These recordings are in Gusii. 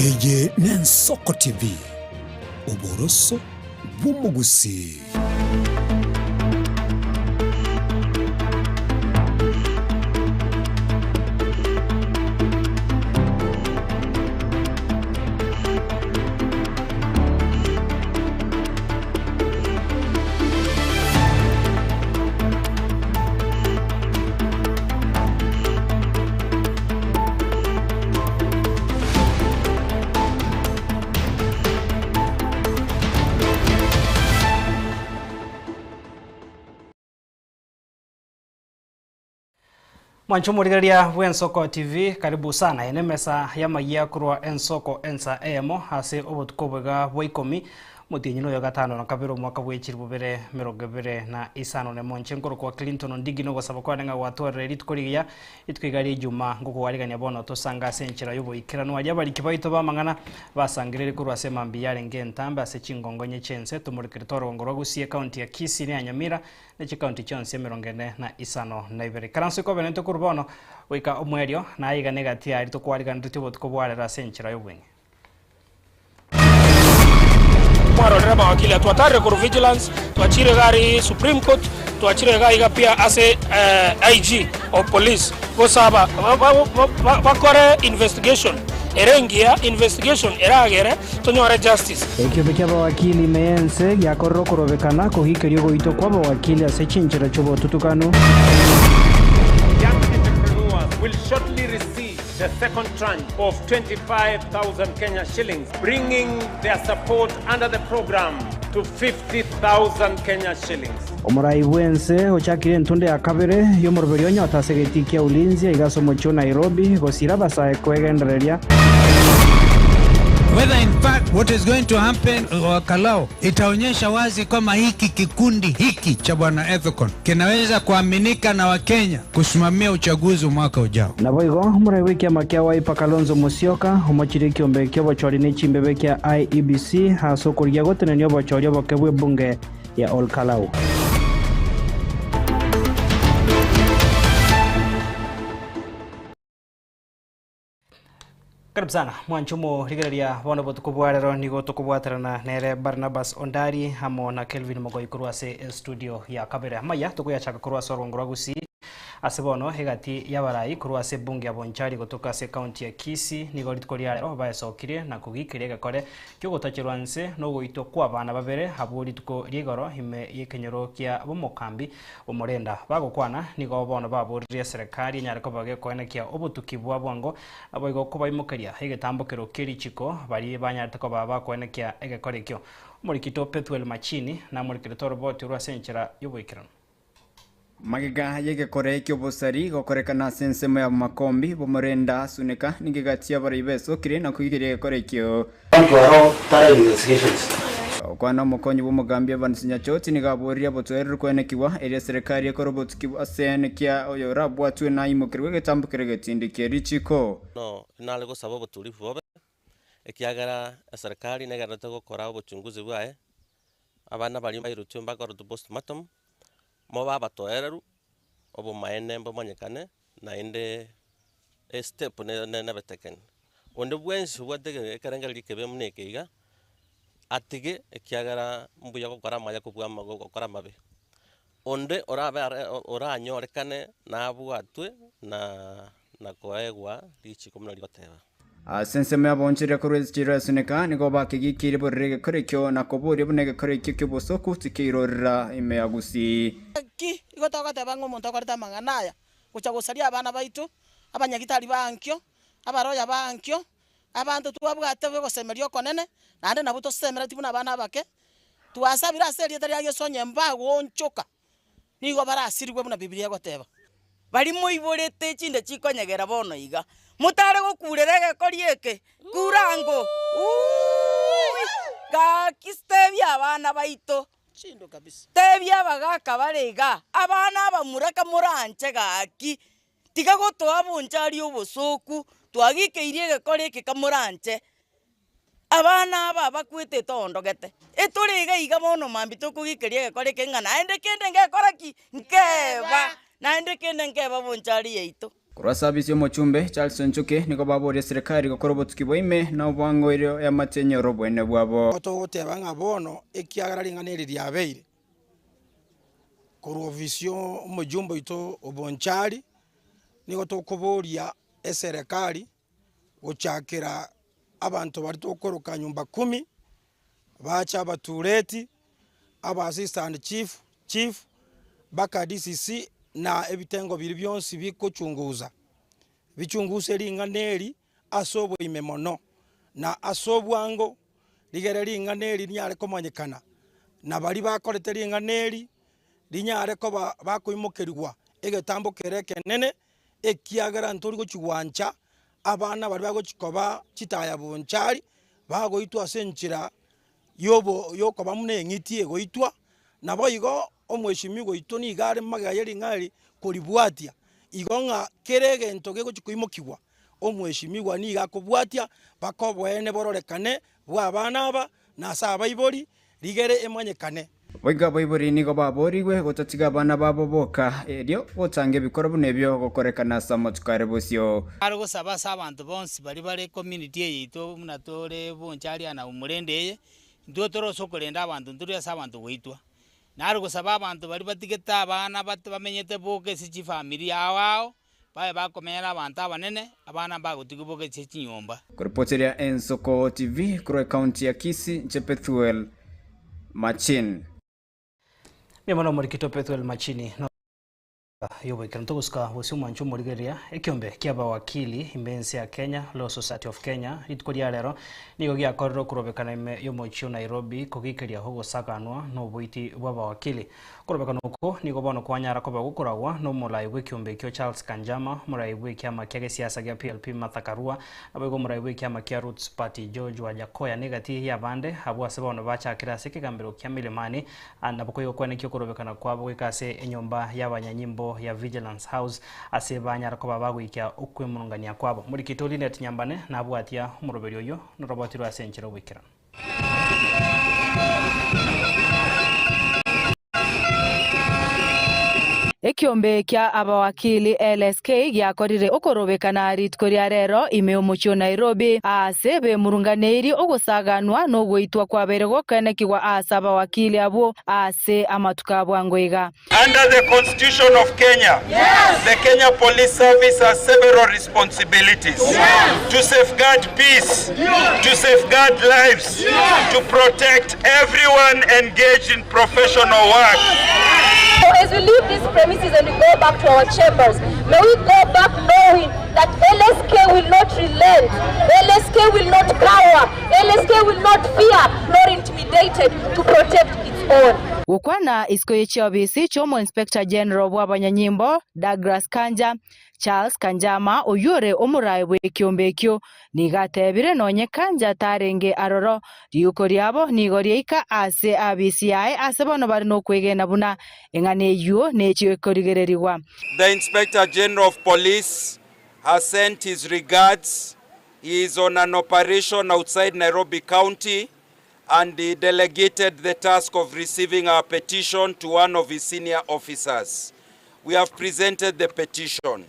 Eye n'Ensoko TV, oboroso bw'omogusii. Mwanche omorigereria bw'Ensoko TV, karibu sana. Eye nemesa y'amayia korwa Ensoko ensa eyemo ase obotuko obwega bwa ikomi Omotienyi noyo gatano na kabere omwaka bwe chilifu bibere emerongo ebere na isano nemo. Inche nkorokwa Clinton Ondigi na ogosaba kwane ng'a gwatwarire rituko rigiya, rituko iga ria Ijuma, ngokoarigania bono tosange ase enchera y'oboikeranu. Aria abariki baito b'amang'ana basangereire korwa ase emambia yarenge entambe ase chingongo inye chi'ense, tomorekerete orogongo rwa Gusii, ecounty ya Kisii na ya Nyamira, ne chicounty chionsi emerongo ene na isano na ibere. Ikaranso ikobe naintwe korwa bono goika omoerio, na aiga negati yaria tokoariganeretie obotuko bwa rero ase enchera y'obweng'e. Mwarorire amawakili aya, twatarire korwa Vigilance, twachire iga aria Supreme Court, twachire iga iga pia ase IG of Police gosaba bakore investigation ere engiya, investigation eragere tonyore justice. Ekiombe ki'abawakili ime y'ense giakorire okorobekana kogikeria ogoitwa kw'abawakili ase chinchera chi'obotutukanu. Young entrepreneurs will shortly receive the second tranche of 25,000 Kenya shillings, bringing their support under the program to 50,000 Kenya shillings. Omorai bw'ense ochakire entunda ya kabere y'omoroberi onyota ase egetii kia Ulinzi aiga ase omochie o Nairobi gosira abasae kwegendereria. Whether in fact what is going to happen Olkalau itaonyesha wazi kwamba hiki kikundi hiki cha Bwana Ethekon kinaweza kuaminika na Wakenya kusimamia uchaguzi mwaka ujao. Naboigo omorai bw'ekiama kia Wiper Kalonzo Musyoka omochire ekiombe ki'obochori ne chimbebe kia IEBC ase okorigia gotenenia obochori oboke bw'ebunge ya Olkalau. Karibu sana mwanche omorigereria bono obotuko bwa rero nigo tokobwaterana nere Barnabas Ondari amo na Kelvin Mogoi korwa ase estudio ya kabere. Amaya tokoyachaka korwa ase orwongo rwa Gusii ase bono egati y'abarai korwa ase ebunge ya Bonchari gotoka ase ekaunti ya Kisii nigo rituko ria rero baesokirie na kogiikeria egekore Ki'ogotacherwa nse nogoitwa kw'abana babere abwo rituko ria igoro ime y'ekenyoro kia b'omokambi b'omorenda. Bagokwana, nigo bono baboririe eserekari enyare koba gekoenekia obotuki bwa bwango, naboigo kobaimokeria egetambokero kie richiko baria banyarete koba bakoenekia egekora ekio. Omorikito Pethuel Machini namorikerete oroboti orwo ase enchera y'oboikeranu. Magega y'egekore ki'obosari gokorekana ase ensemo ya Bomakombi, Bomorenda, Suneka, nigo egati y'abarai besokire na koigeria egekore ekio. Okwana omokonyi bw'omogambi Evans Nyachoti nigo aboririe obotoereru koenekigwa erio eserekari ekore obotuki ase enekia oyo orabwatwe na aimokerwe egetambo keria getindi kie richiko. No nare gosaba obotulivu bobe, ekiagera eserekari negendererete gokora obochunguzi bwaye, abana baria bairotwe mbakorotwe postmortem, Mobe abatoereru, obomaene mbomanyekane, naende estep nebe taken. Onde bwensi obwate ekerengererio ekebe buna eke iga, atige ekiagera mbuya gokora amaya kobua gokora amabe. Onde orabe are oranyorekane nabwatwe na na koegwa richiko buna rigoteba. Ase ensemo y'abaonchoreria korwa echiro ya Suneka nigo bakegikirie borere egekoro ekio na koboria buna egekoro ekio ki'obosoku tikeirorera ime ya Gusii. Naki igo togoteba ng'a omonto okorete amang'ana aya gocha gosaria abana baito, abanyagitari ba ankio, abaroya ba ankio, abanto twabwate ogosemeria okonene, naende nabwo tosemeretie buna abana abake, twasabire ase erieta ria Yeso onye mbagoonchoka. Nigo barasirigwe buna Bibilia egoteba. Baria moiborete chinde chikonyegera bono iga, motare gokurera egekori eke, kura ango, uuui, gaki tebia abana baito, tebia abagaka bare igaa, abana abamura kamoranche gaki, tiga gotoa bonchari obosoku, twagikeirie egekori eke kamoranche. Abana aba abakwete etoondogete, etore iga iga bono mambia tokogikeria egekora eke ng'a naende kende ngekora ki? Nkeba, naende kende nkeba bonchari yaito. Korwa ase abisi y'omochumbe Charles Onchuki nigo baboria eserekari gokora obotuki bwa ime na obwango erio eamate enyore oboene bwabo. Togoteba ng'a bono ekiagera ring'ana eri riabeire korwa ofisi y'omojumbe oito o Bonchari, nigo tokoboria eserekari gochakera abanto baria tokoroka nyumba kumi, bache abatureti, aba assistant chief, chief, mpaka DCC na ebitengo biria bionsi bikochunguza, bichunguse ring'ana eri ase oboime mono, na ase obwango, rigere ring'ana eri rinyare komanyekana, na baria bakorete ring'ana eri, rinyare koba bakoimokerigwa egetambo kere ekenene, ekiagera ntori gochia gwancha abana baria bagochia koba chitaya bonchari, bagoitwa ase enchera yobo yokoba buna eng'iti egoitwa, naboigo omweshimiwa oito nigo are magega ye ring'ana eri koribwatia, igo ng'a kera egento gegochia koimokigwa, omweshimiwa nigo akobwatia mpaka oboene bororekane bwa abana aba, na ase abaibori, rigere emanyekane. Boigo abaibori nigo baboorigwe gotatiga abana babo boka, erio gotanga ebikorwa buna ebio gokorekana ase amatuko are bosio. Are gosaba ase abanto bonsi baria bare community eye yaito buna tore Bonchari na Umurende eye, intwe tore ase okorenda abanto ntori ase abanto goitwa. Nare gosaba abanto baria batigete abana bamenyete boka ase chifamiri ao ao, babe bakomenya nabanto abanene, abana mbagotigwa boka ase chinyomba. Koripoteria Ensoko TV korwa ekaunti ya Kisii, inche Pethuel Machin. Mbuya mono omorikito Pethuel Machini. Y'oboikeranu togosuka bosio omwancho omorigereria ekiombe ki'abawakili ime ense ya Kenya, Law Society of Kenya, rituko ria rero nigo giakorire okorobekana ime y'omochie o Nairobi kogikeria ogosaganwa noboiti bw'abawakili. Okorobekana oko nigo bono kwanyara koba gokoragwa n'omorai bw'ekiombe ekio Charles Kanjama, omorai bw'ekiama kia gesiasa gia PLP Martha Karua, naboigo omorai bw'ekiama kia Roots Party George Wajackoyah negati y'abande abwo ase bono bachakire ase ekegambero kia Milimani Nabo koigo kwenekia okorobekana kwabo goika ase enyomba y'abanyanyimbo ya Vigilance House, ase banyara koba bagoikia okwemurungania kwabo. Morikito Linet Nyambane nabwatia omoroberio oyio norobotirwe ase enchera oboikeranu. Ekiombe kia abawakili LSK giakorire okorobekana rituko ria rero ime omochie o Nairobi aase bemurunganeirie ogosaganwa nogoitwa kwabeire gokenekigwa aase abawakili abwo aase amatuko a bwango iga. Under the Constitution of Kenya, the Kenya Police Service has several responsibilities to safeguard peace, to safeguard lives, to protect everyone engaged in professional work. So as we leave these premises and we go back to our chambers, may we go back knowing that LSK will not relent, LSK will not cower, LSK will not fear nor intimidated to protect its own. Gokwana isiko ye chiobisi chi'omoinspector general bw'abanyanyimbo Douglas Kanja, Charles Kanjama oyio ore omoraai bw'ekiombe ekio nigo atebire nonye Kanja tarenge aroro, riuko riabo nigo riaika ase abisi yaye ase bono bare nokwegena buna eng'ana eyio nechio ekorigererigwa. The Inspector General of Police has sent his regards, he is on an operation outside Nairobi County and he delegated the task of receiving our petition to one of his senior officers. We have presented the petition.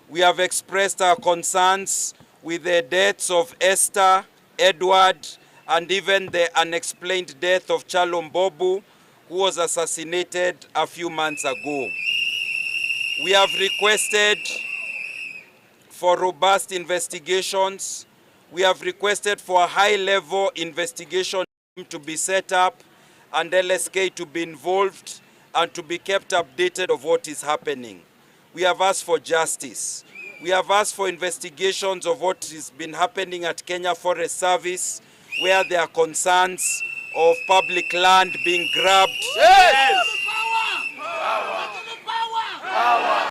We have expressed our concerns with the deaths of Esther, Edward, and even the unexplained death of Chalo Mbobu, who was assassinated a few months ago. We have requested for robust investigations. We have requested for a high-level investigation to be set up and LSK to be involved and to be kept updated of what is happening. We have asked for justice. We have asked for investigations of what has been happening at Kenya Forest Service, where there are concerns of public land being grabbed. Yes!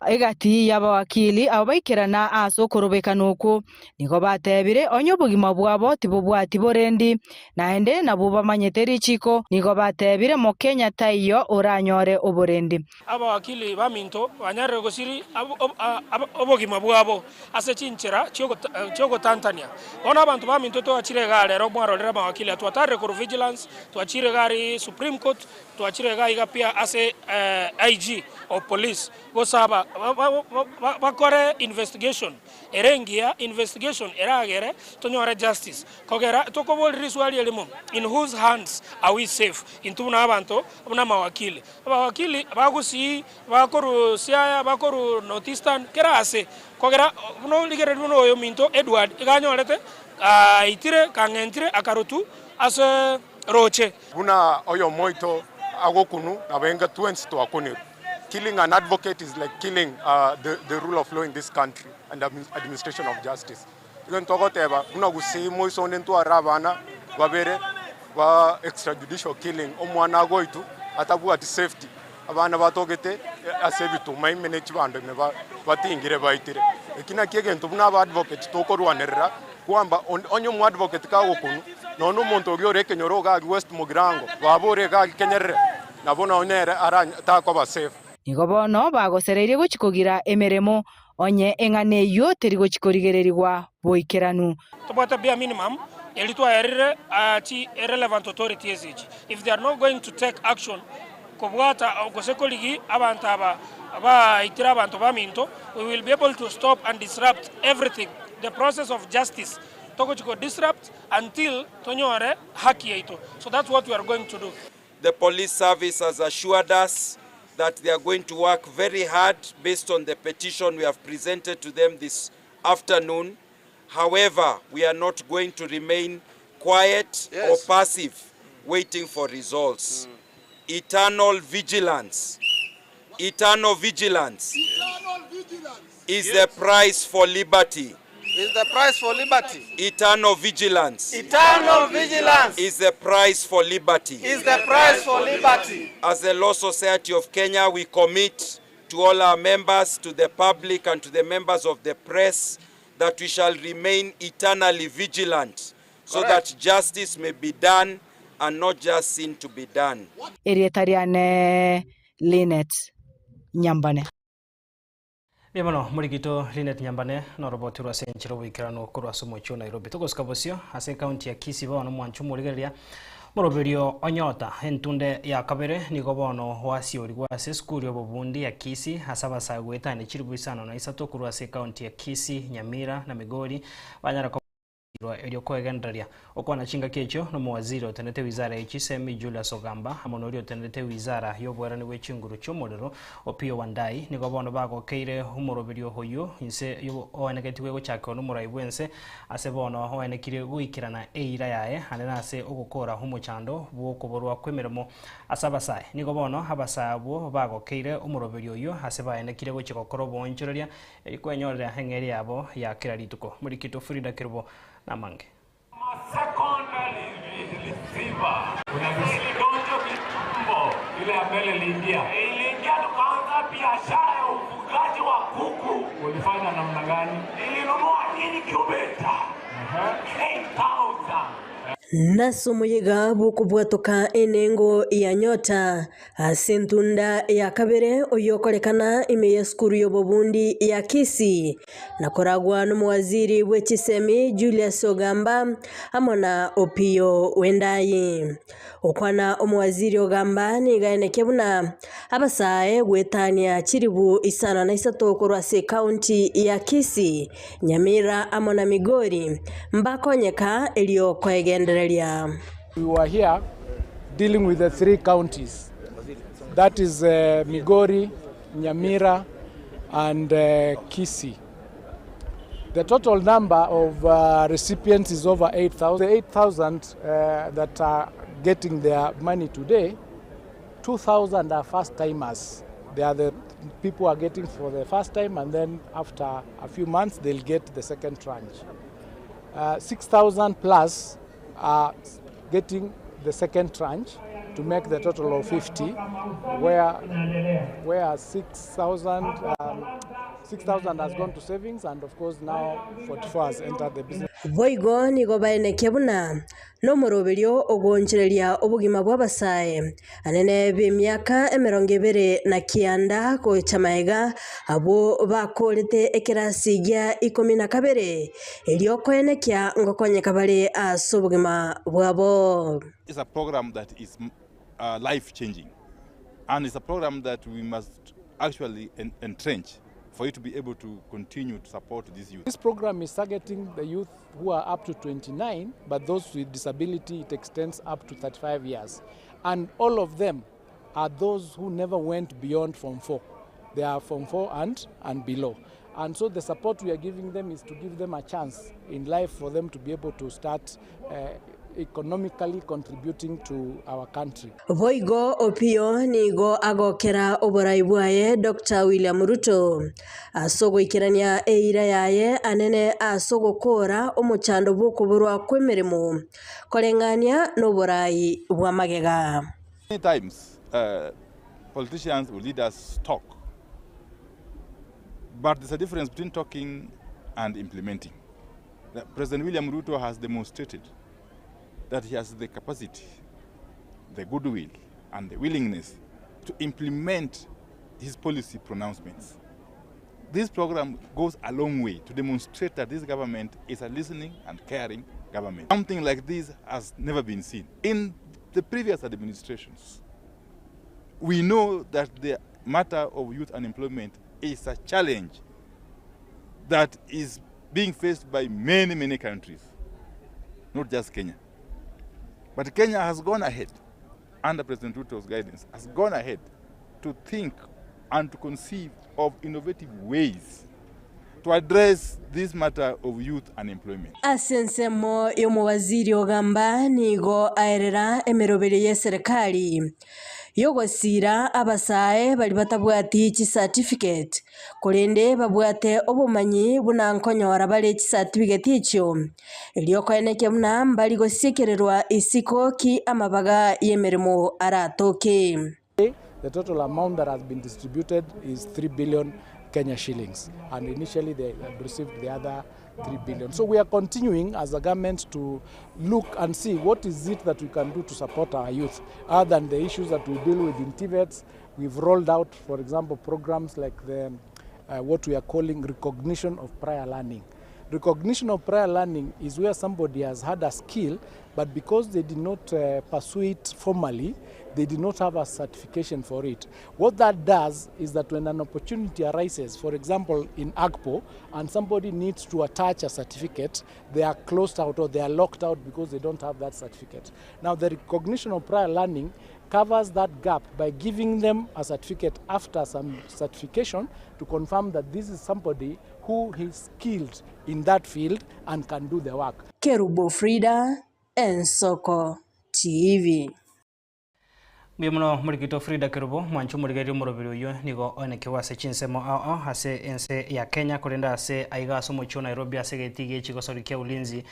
Egati y'abawakili abo baikerana ase okorobekana okwo, nigo batebire onye obogima bwabo tibobwati borendi, naende nabwo bamanyete richiko, nigo batebire Mokenya taiyo oranyore oborendi. Abawakili baminto banyarire gosiria obogima bwabo ase chinchera chi'ogotantania. Bono abanto baminto twachire igaa rero mwarorire amawakili aya, twatarire korwa Vigilance, twachire iga aria Supreme Court, twachire iga iga pia ase IG of Police gosaba. Bakore investigation ere engiya, investigation eragere tonyore justice. Kogera tokoboria riswali erimo, in whose hands are we safe intwe buna abanto, buna amawakili. Abawakili bagusii, bakorwa Siaya, bakorwa North Eastern, kera ase. Kogera buna origereria buna oyo ominto Edward iga anyorete, aitire, kang'entire akarotwa ase roche. Buna oyomo oito agokunu, nabo enga twensi twakunirwe. Killing an advocate is like killing the, the rule of law in this country and administration of justice. Igo ntogoteba buna gusii moiso onde ntware abana babere ba extrajudicial killing, omwana agoitwa atabwati safety, abana batogete ase ebituma ime ne chibando ime batingire baitire. Eki nakio egento buna aba advocate tokorwanerera kwamba onye omo advocate kagokunwa nonya omonto oria ore ekenyoro iga aria West Mugirango, baba ore iga aria Kenyerere, nabo nonya ere takoba safe. Nigo bono bagosereirie gochia kogira emeremo, onye eng'ana eyio teri gochia korigererigwa boikeranu. Tobwate bare minimum eri twaerire chi relevant authorities echi if they are not going to take action kobwata gose korigi abanto aba baitire abanto baminto we will be able to stop and disrupt everything the process of justice togochi ko disrupt until tonyore haki yaito so that's what we are going to do. The police service has assured us that they are going to work very hard based on the petition we have presented to them this afternoon. However, we are not going to remain quiet or passive waiting for results. Eternal vigilance. Eternal vigilance is the price for liberty. Is the price for liberty. Eternal vigilance. Eternal vigilance. Is the price for liberty. Is the price for liberty. As the Law Society of Kenya, we commit to all our members, to the public, and to the members of the press that we shall remain eternally vigilant so that justice may be done and not just seen to be done. Erieta riane Linet Nyambane. Mbuya mono morigito Linet Nyambane noroboti rwa ase enchera oboikeranu korwa ase omochie o Nairobi. Togosika bosio ase ekaunti ya Kisii bono mwanche omorigereria moroberio onyota entunde ya kabere nigo bono gwasiorigwe ase esukuru y'obobundi ya Kisii ase abasae goetania chiribu isano na isato korwa ase ekaunti ya Kisii, Nyamira na Migori banyare koba Erio koegendereria okwana chingaki echio nomowaziri otenenete wizara ye chisemi Julius Ogamba amo noria otenenete wizara y'oboerani bwe chinguru chi'omorero Opiyo Wandayi nigo bono bagokeire omoroberio oyio inse oenegetigwe gochakigwa nomorai bwense ase bono oenekire goikerana eira yaye ande nase ogokora omochando bw'okoborwa kw'emeremo ase abasae. Nigo bono abasae abwo bagokeire omoroberio oyio ase baenekire gochia gokora oboonchoreria Erio kwenyorera eng'eria yabo ya kera rituko. Morikito Frida Kerubo namange. Nase omoyega bw'okobwatoka enengo ya Nyota Ase entunda ya kabere oyokorekana ime y'esukuru y'obobundi ya Kisii, na koragwa nomowaziri bwe chisemi Julius Ogamba amo na Opiyo Wendayi. Okwana omowaziri Ogamba nigo aenekia buna abasae goetania chilibu isano na isato korwa ase ekaunti ya Kisii, Nyamira amo na Migori mbakonyeka erio koegendereria. We were here dealing with the three counties. That is uh, Migori, Nyamira, and uh, Kisii. The total number of uh, recipients is over 8,000. The 8,000 uh, that are getting their money today, 2,000 are first timers. They are the people who are getting for the first time, and then after a few months, they'll get the second tranche. Uh, 6,000 plus are getting the second tranche to make the total of 50, where, where 6,000 um, 6,000 has gone to savings and of course now 44 has entered the business. Boigo nigo baenekia buna nomoroberio ogoonchoreria obogima bw'abasae anene b'emiaka emerongo ebere na kianda gocha magega, abwo bakoorete ekerasi gia ikomi na kabere, erio koenekia ngokonyeka bare ase obogima bwabo. It's a program that is uh, life changing and it's a program that we must actually entrench for you to be able to continue to support these youth. This program is targeting the youth who are up to 29, but those with disability, it extends up to 35 years. And all of them are those who never went beyond Form 4. They are Form 4 and below. And so the support we are giving them is to give them a chance in life for them to be able to start economically contributing to our country. Boigo Opiyo nigo agokera oborai bwaye Dr William Ruto ase ogoikerania eira yaye anene ase ogokora omochando bw'okoborwa kw'emeremo koreng'ania noborai bwa magega. Many times politicians or leaders talk, but there's a difference between talking and implementing. President William Ruto has demonstrated that he has the capacity, the goodwill, and the willingness to implement his policy pronouncements. This program goes a long way to demonstrate that this government is a listening and caring government. Something like this has never been seen in the previous administrations. We know that the matter of youth unemployment is a challenge that is being faced by many, many countries, not just Kenya. But Kenya has gone ahead, under President Ruto's guidance, has gone ahead to think and to conceive of innovative ways to address this matter of youth unemployment. Ase ensemo y'omowaziri ogamba nigo aerera emeroberi y'eserekari yogosira abasae bari batabwati chicertificate korende babwate obomanyi buna nkonyora bare chicertificate echio erio koenekia buna mbari gosiekererwa isiko ki amabaga y'emeremo aratoke. The total amount that has been distributed is 3 billion Kenya shillings, and initially they had received the other 3 billion. So we are continuing as a government to look and see what is it that we can do to support our youth, other than the issues that we deal with in TVETs. We've rolled out, for example, programs like the what we are calling recognition of prior learning. Recognition of prior learning is where somebody has had a skill, but because they did not pursue it formally, they did not have a certification for it. What that does is that when an opportunity arises, for example, in AGPO, and somebody needs to attach a certificate, they are closed out or they are locked out because they don't have that certificate. Now, the recognition of prior learning covers that gap by giving them a certificate after some certification to confirm that this is somebody who is skilled in that field and can do the work. Kerubo Frida, Ensoko TV. Mbuya muno murigito Frida Kerubo mwancho murigerio murobiri uyo nigo oneke wase chinsemo ao ao ase ense ya Kenya korenda ase aiga ase omochie o Nairobi ase geti gechigosori kia ulinzi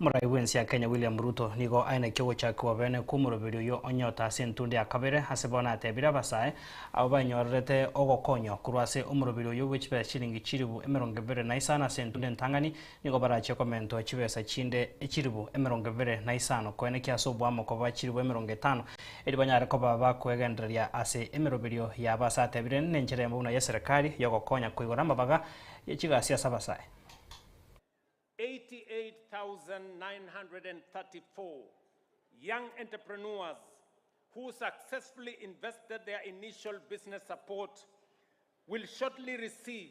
omorai bwensi ya Kenya William Ruto nigo aeneke ogochakiwa bene kwa omorobiri oyo onyota ase entunde ya kabere ase bono atebire abasae abo banyorerete ogokonywa korwa ase omorobiri oyo bwe chibesa chiringi chiribu emerongo ebere na isano ase entunde entang'ani nigo barachie komentwa chibesa chinde echiribu emerongo ebere na isano koenekia ase obwamoko bwa chiribu emerongo etano eri banyare koba bakwegendereria ase emeroberio ya basatebire nenchera embuna ya serikali yogokonya koigora amabaga yechigasi ase abasae. 88,934 young entrepreneurs who successfully invested their initial business support will shortly receive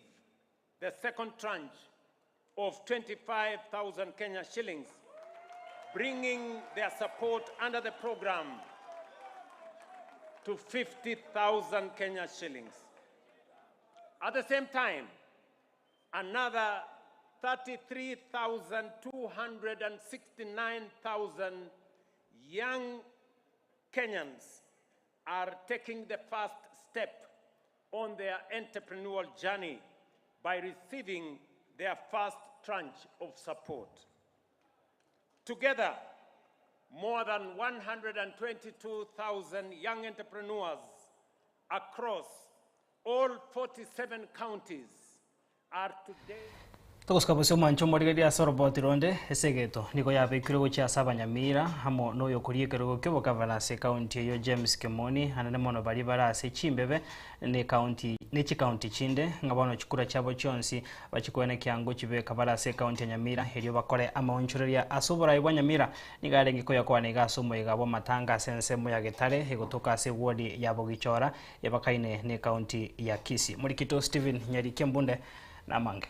the second tranche of 25,000 Kenya shillings, bringing their support under the program to 50,000 Kenya shillings. At the same time, another 33,269,000 young Kenyans are taking the first step on their entrepreneurial journey by receiving their first tranche of support. Together, more than 122,000 young entrepreneurs across all 47 counties are today. Togosuka bosio omwancho omorigereria ase oroboti ronde, esegeto nigo yabekirwe gochia ase abanyamira amo noyokoria ekerogo ki'obogavana ase ekaunti eyio James Kemoni anene mono baria bare ase chimbebe ne ekaunti ne chikaunti chinde ng'a bono chikura chiabo chionsi bachikwane ekiango chibeka bare ase ekaunti ya Nyamira erio bakore amaonchoreria ase oborai bwa Nyamira nigo arenge koyakwana iga ase omoyega bw'amatanga ase ensemo ya Getare egotoka ase ewodi ya Bogichora ebakaine ne ekaunti ya Kisii. Morikito Stephen Nyariki Embunde namange.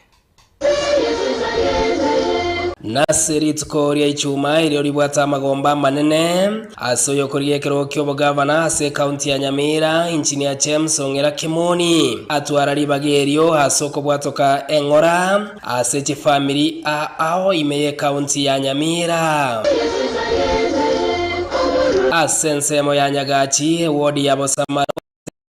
Nase rituko ria Ichuma erio ribwate amagomba amanene ase oyokorigia ekerogo ki'obogavana ase ekaunti ya Nyamira, Engineer James Ong'era Kimoni atwara ribaga erio ase okobwatoka eng'ora ase chifamiri ao ime y'ekaunti ya Nyamira. Ase ensemo ya Nyagachi, ewodi ya Bosamaro,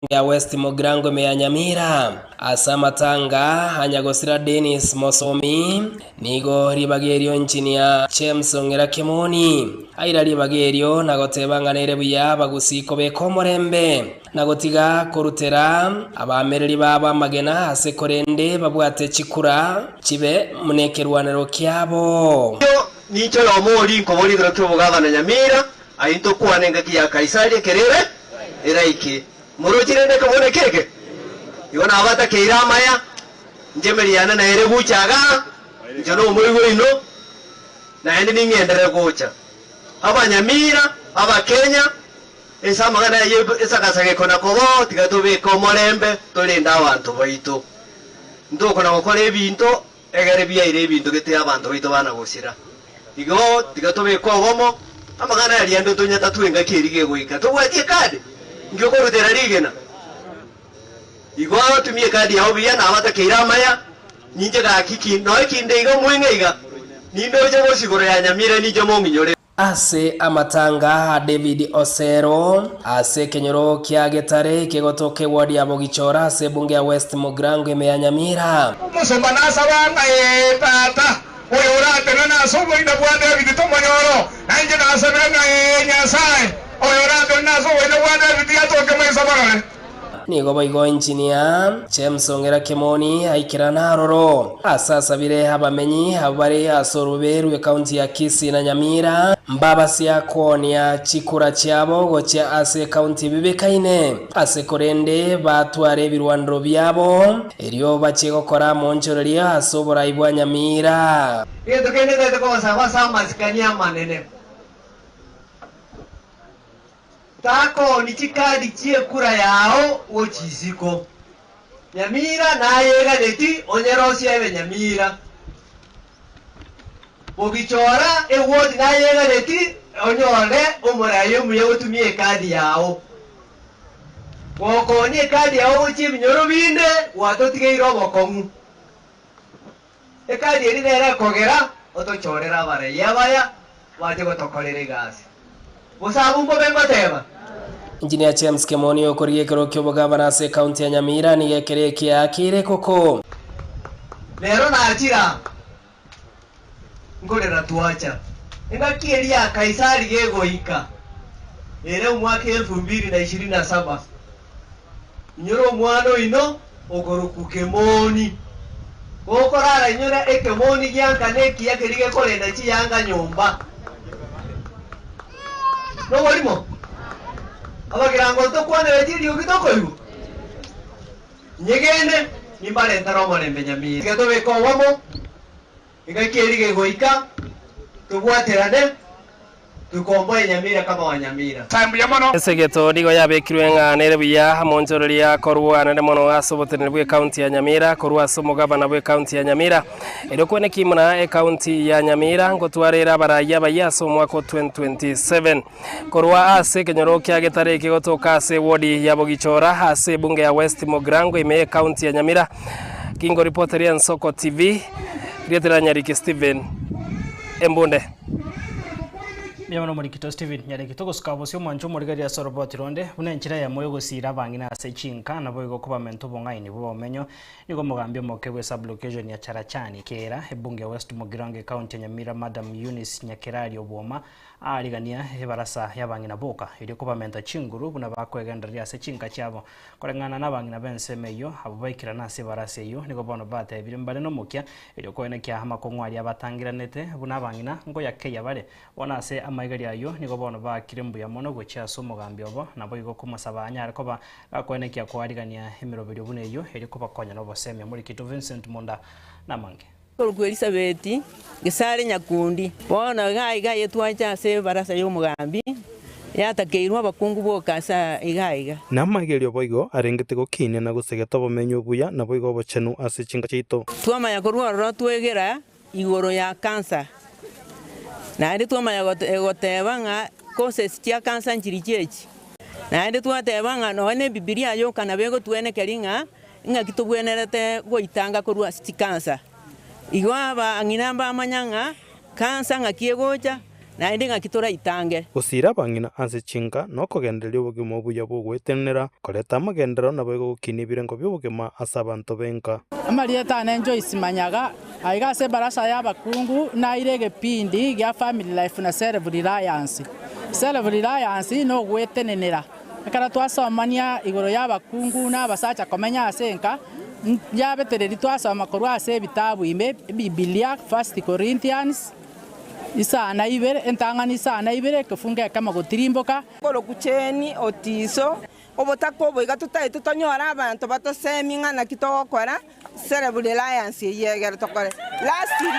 ya West Mugirango ime ya Nyamira. Ase amatanga a nyagosira Dennis Mosomi, nigo ribaga erio Engineer James Ong'era Kimoni aira ribaga erio na goteba ng'a nere buya abagusii kobeka omorembe na gotiga korutera abaamereri babo amagena ase korende babwate chikura chibe buna ekerwanero kiabo. Ninche oyomo oria nkoboria ekero ki'obogavana Nyamira, Ayio ntokwane engaki ya Kaisari ekero ere eraike. Moroche rende ekebone keke? Igo nabatakeire amaya, inche emeria yane nere gocha igaa, inche nomoigwa oino, naende ning'enderere gocha. Abanyamira, Abakenya, ase amang'ana ayio esagasaga ekona kobao, tiga tobeke omorembe, torende abanto baito. Ntokona gokora ebinto Egere biaire ebinto gete abanto baito bana gosira. Igo tiga tobeke obomo, amang'ana aria ande tonyatatwe engaki eria gegoika. Tobwati ekadi? Inki okorutera rigena? Igo tumia ekadi yao buya na abatakeire amaya, ninche gaki ki noe kinde iga omweng'e iga, nindoche bosio igoro ya Nyamira ninche mong'inyore. Ase amatanga a David Osero, ase ekenyoro kia Getare kegotoka eward ya Bogichora ase ebunge ya West Mugirango ime ya Nyamira. Omosomba nasaba ng'a, Ee, tata, oyo oratenene ase oboina bwa David tomonyoro. Na inche nasabire ng'a, Ee, Nyasae, oyo oratenene ase oboina bwa David atoke maiso marore. Nigo boigo Engineer James Ong'era Kemoni aikerana aroro ase asabire abamenyi abwo bare ase orobebe rw'ekaunti ya Kisii na Nyamira mbabasia koonia chikura chiabo gochia ase ekaunti ebibekaine ase korende batware ebirwanero biabo erio bachie gokora amoonchoreria ase oborai bwa Nyamira. Egento kende ntaete kogosaba ase amasikani amanene. Takooni chikadi chi'ekura yao gochia isiko. Nyamira nayeganeti onyerosie ebe Nyamira. Bogichora ewodi nayeganeti onyore omorai omuya gotumia ekadi yao. Gokoonia ekadi yao gochia ebinyoro binde gwatotigeire obokong'u. Ekadi eria nere ekogera otochorere abarei abaya bache gotokorera egasi. Gose abwo mbobe ngoteba? Engineer James Kemoni okorigia ekerogo ki'obogavana ase ekaunti ya Nyamira nigo ekero ekiaa kere koko. Rero nachire aa, nkorera twacha. Engaki eria ya Kaisari gegoika, ere omwaka elfu mbili na ishirini na saba, Inyora omwana oino okorokwa Kemoni. Gokorara inyora ekemoni gianka nekiya keria gekorenda chiyanga nyomba. Noborimo? Abagirango ntokwanereti eriogi tokoigwa? Nyegene, nimbarentere omorembe Nyamira. Tiga tobeke obomo, engaki eria gegoika, tobwaterane. Tukomboe Nyamira kama wa Nyamira. Esegeto nigo yabekirwe ng'a nere buya omonchoreria korwa nere mono ase oboteneneri bw'ecounty ya Nyamira korwa ase omogabana bw'ecounty ya Nyamira erio kweneki muna ecounty ya Nyamira ngotwara ere abarai abayia ase omwaka o 2027 korwa ase ekenyoro kia Getare kegotoka ase ewodi ya Bogichora ase ebunge ya West Mugirango ime y'ecounty ya Nyamira Kingoripoteria Ensoko TV rietera Nyariki Stephen Embunde. Mbuya mono Omorikito Stephen Nyariki. Togosuka bosio omwancho omorigereria ase oroboti ronde, buna enchera eyemo y'ogosiira abang'ina ase chinka, naboigo kobamenta obong'aini bw'obomenyo. Nigo omogambi omoke bwe sub-location ya Charachani, Kiira, ebunge ya West Mugirango ecounty ya Nyamira Madam Eunice Nyakerario Obwoma aarigania ebarasa y'abang'ina boka erio kobamenta chinguru buna bakwegendereria ase chinka chiabo. Koreng'ana nabang'ina b'ensemo eyio, abwo baikirana ase ebarasa eyio nigo bono batebire mbare nomokia erio koenekia amakong'u aria batangeranete buna abang'ina ngoyakeia bare. Bono ase amaigerio ayio nigo bono baakire mbuya mono gochia ase omogambi obo, naboigo komosaba anyare koba gakoenekia koarigania emeroberio buna eyio erio kobakonya nobosemia. Omorikito Vincent Munda namange. Korokwa Elisabeti, gesare nyakundi. Bono iga iga yetwancha ase ebarasa y'omogambi, yatakeirwe abakungu boka ase iga iga. Namaigerio boigo arengete gokinia na gosegeta obomenyo obuya naboigo obochenu ase chinka chiaito. Twamanya korwa ororo twegera igoro ya kansa, naende twamanya goteba ng'a causes chia kansa nchirichia echi, naende twateba ng'a nonya na ebibilia yoka nabo egotwenekeria ng'a Ing'aki tobwenerete goitanga korwa ase chikansa? Igo abang'ina mbamanya ng'a kansa ng'aki egocha, naende ng'aki toraitange. Gosiira abang'ina ase chinka nokogendereria obogima obuya bw'ogwetenenera, koreta amagenderero naboigo gokinia ebirengo bi'obogima ase abanto b'enka. Amarieta ane Joyce Manyaga, aiga ase ebarasa y'abakungu naire egepindi gia Family Life na Self Reliance. Self Reliance nogwetenenera. Ekero twasomania igoro y'abakungu na abasacha komenya ase enka, yabetereri twasoma korwa ase ebitabu ime, Ebibilia, First Corinthians, isano ibere, entang'ani isano ibere, ekefungo ekemo gotirimboka. Korokwa Jane Otiso, Obotaka obo iga totaete tonyore abanto batosemie ng'a naki togokora Self reliance eyio egere tokore. Lastly.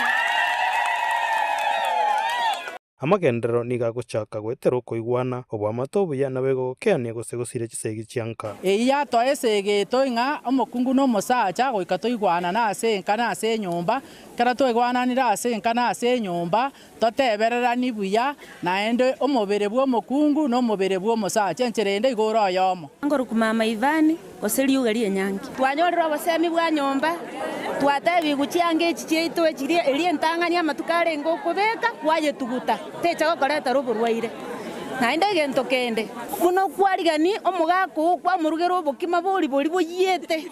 Amagenderero nigo agochaka goetera okoigwana, oboamate obuya naboigo gokeania gose gosiria chisegi chia nka. Eyio yatoa esegeto ng'a omokungu na omosacha goika toigwanane ase enka na ase enyomba. Ekero twaigwananire ase enka na ase enyomba, totebereranie buya, naende omobere bw'omokungu na omobere bw'omosacha, enchera ende igo ore oyomo. Nkorokwa mama Ivani, gose riuga ri'enyangi. Twanyorire obosemi bwa nyomba, twatebigwa chianga echi chiaito echiria eria entang'ani amatuko arenge okobeka kwayetuguta, techa gokoretera oborwaire. Naende egento kende, buna okwarigani omogaka oo kwamorugera obokima bori boria boyiete.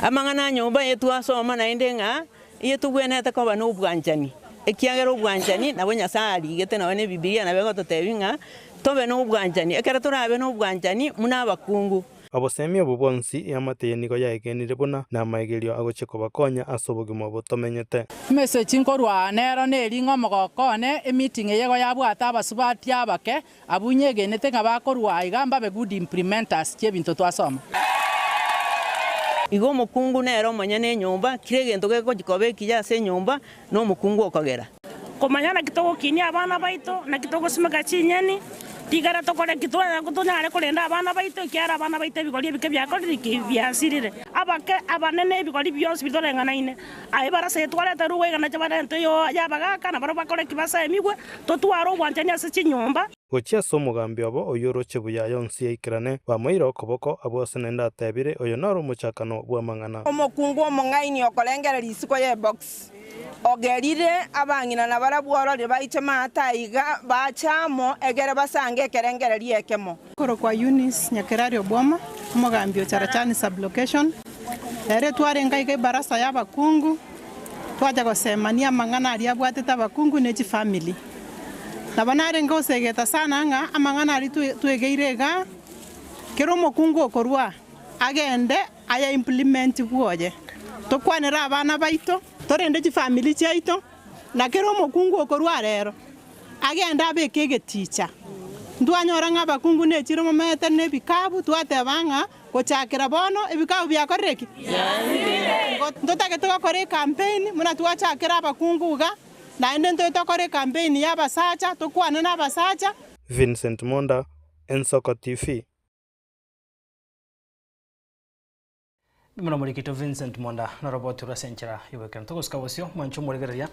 Amang'ana a nyomba eye twasoma naende ng'a Eye togwenerete koba nobwanchani, ekiagera obwanchani nabwo Nyasae arigete nonye na Ebibilia nabo egototebia ng'a tobe nobwanchani. Ekero torabe nobwanchani buna abakungu. Obosemi obo bwonsi eamate eye nigo yaegenire buna namaigerio agochia kobakonya ase obogima obo tomenyete. Emessage nkorwa aa nero neri ng'a omogoko one, emeeting eye igo yabwate abasubati abake, abwo nyegenete ng'a bakorwa aa iga mbabe good implementers chi'ebinto twasoma. Igo omokungu nere omonyene enyomba, kera egento gegochia koba ekiya ase enyomba, nomokungu okogera. Komanya naki togokinia abana baito, naki togosimeka chinyeni, tigara tokore ki tonyare korenda abana baito, ekiagera abana baito ebigori ebike biakorire ki? Biasirire. Abake, abanene, ebigori bionsi biria toreng'anaine. Aye barasa eye twareta rugwa iga nache barente y'abagaaka, na barabwo bakore ki? Basemigwe, totware obwanchani ase chinyomba. Gochia ase omogambi obo oyio oroche buya yonsi yaikerane, bamoire okoboko, abwo ase naende atebire, Oyo noro omochakano bw'amang'ana. Omokungu omong'aini okorengera risiko y'ebox, ogerire abang'ina nabarabwo ororire baiche maate aiga bache amo egere basange ekerengererio ekemo. Korokwa Eunice Nyakerario Obwoma, omogambi o Charachani Sub-location. Ere twarenge aiga ebarasa y'abakungu, twacha gosemania amang'ana aria abwatete abakungu ne chifamiri. Nabo narenge gosegeta sana ng'a amang'ana aria twegeire igaa, kera omokungu okorwa agende aya implement bwoye. Tokwanere abana baito, torende chifamiri chiaito, na kera omokungu okorwa rero agende abeke egeticha. Ntwanyora ng'a abakungu ne chire momanyete na ebikabu, twateba ng'a gochakera bono ebikabu biakorire ki? Igo ntotagete gokora ecampaign buna twachakera abakungu iga, naende ntoe tokore ecampaign ya abasacha, tokwane na abasacha. Vincent Monda, Ensoko TV. Buna omorikito Vincent Monda noroboti rw'ase enchera y'obwekeranu. Togosuka bosio, mwanche omorigereria.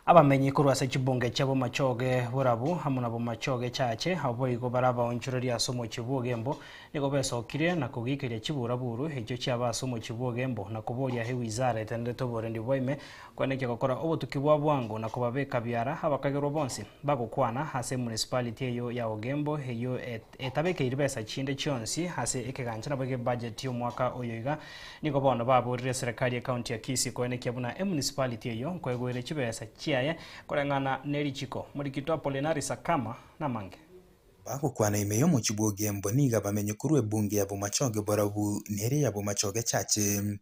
Abamenyi korwa ase chibunge chia Bomachoge Borabu amo na Bomachoge Chache, abwo boigo bare abaonchoreria ase omochie bw'Ogembo, nigo besokirie na kogikeria chiburaburu echio chiaba ase omochie bw'Ogembo na koboria ewizara etenderete oborendi bwa ime koenekia gokora obotuki bwa bwango na kobabeka biara abakagerwa bonsi bagokwana ase emunicipality eyio ya Ogembo eyio etabekeiri besa chinde chionsi ase ekegancha naboigo ebudget y'omwaka oyo iga Nigo bono baborire eserekari y'ecounty ya Kisii koenekia buna emunicipality eyio nkoegwere chibesa chiaye koreng'ana ne richiko. Morikito Apolinari Sakama namange. Bagokwana ime y'omochie bw'Ogembo nigo abamenyi korwa ebunge ya Bomachoge Borabu na eria ya Bomachoge Chache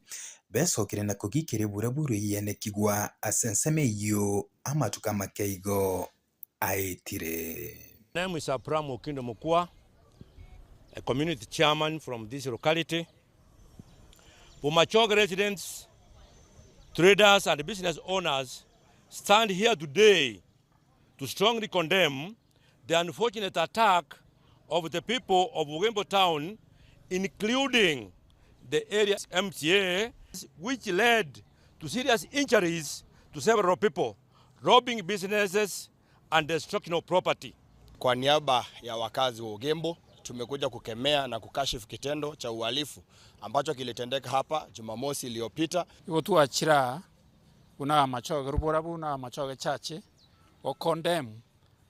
besokire na kogikera eburaburu eyio yenekigwa ase ensemo eyio amatuko amake igo aetire. Name is Abraham Okindo Mokua, a community chairman from this locality. Bomachoge residents, traders and business owners stand here today to strongly condemn the unfortunate attack of the people of Bugembo town including the area MCA which led to serious injuries to several people, robbing businesses and destruction of property. Kwa niaba ya wakazi wa Ugembo tumekuja kukemea na kukashifu kitendo cha uhalifu ambacho kilitendeka hapa Jumamosi iliyopita. Igo twachira buna amachoge borabu na amachoge chache gokondemn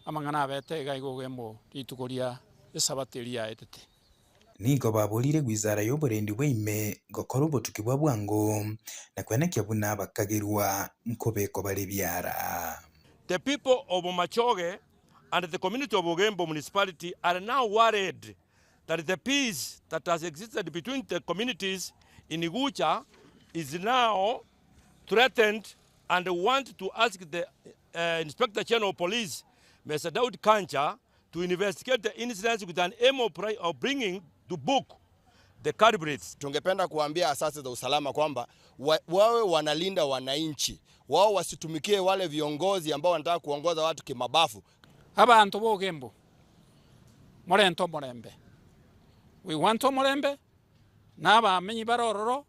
amang'ana abete iga iga Ogembo rituko ria esabato eria yaetete. Nigo baborire gwizara y'oborendi bwa ime gokora obotuki bwa bwango, na kwenekia buna abakagerwa nkobekwa bare ebiara. The people of Bomachoge and the community of Ogembo municipality are now worried that the peace that has existed between the communities in Gucha is now threatened and want to ask the uh, Inspector General of Police, Mr. Daud Kancha, to investigate the incidents with an aim of, of bringing to book the culprits. Tungependa kuambia asasi za usalama kwamba wa, wawe wanalinda wananchi wao, wasitumikie wale viongozi ambao wanataka kuongoza watu kimabafu. Abanto b'Ogembo, morente omorembe. We want omorembe, na abamenyi bare ororo,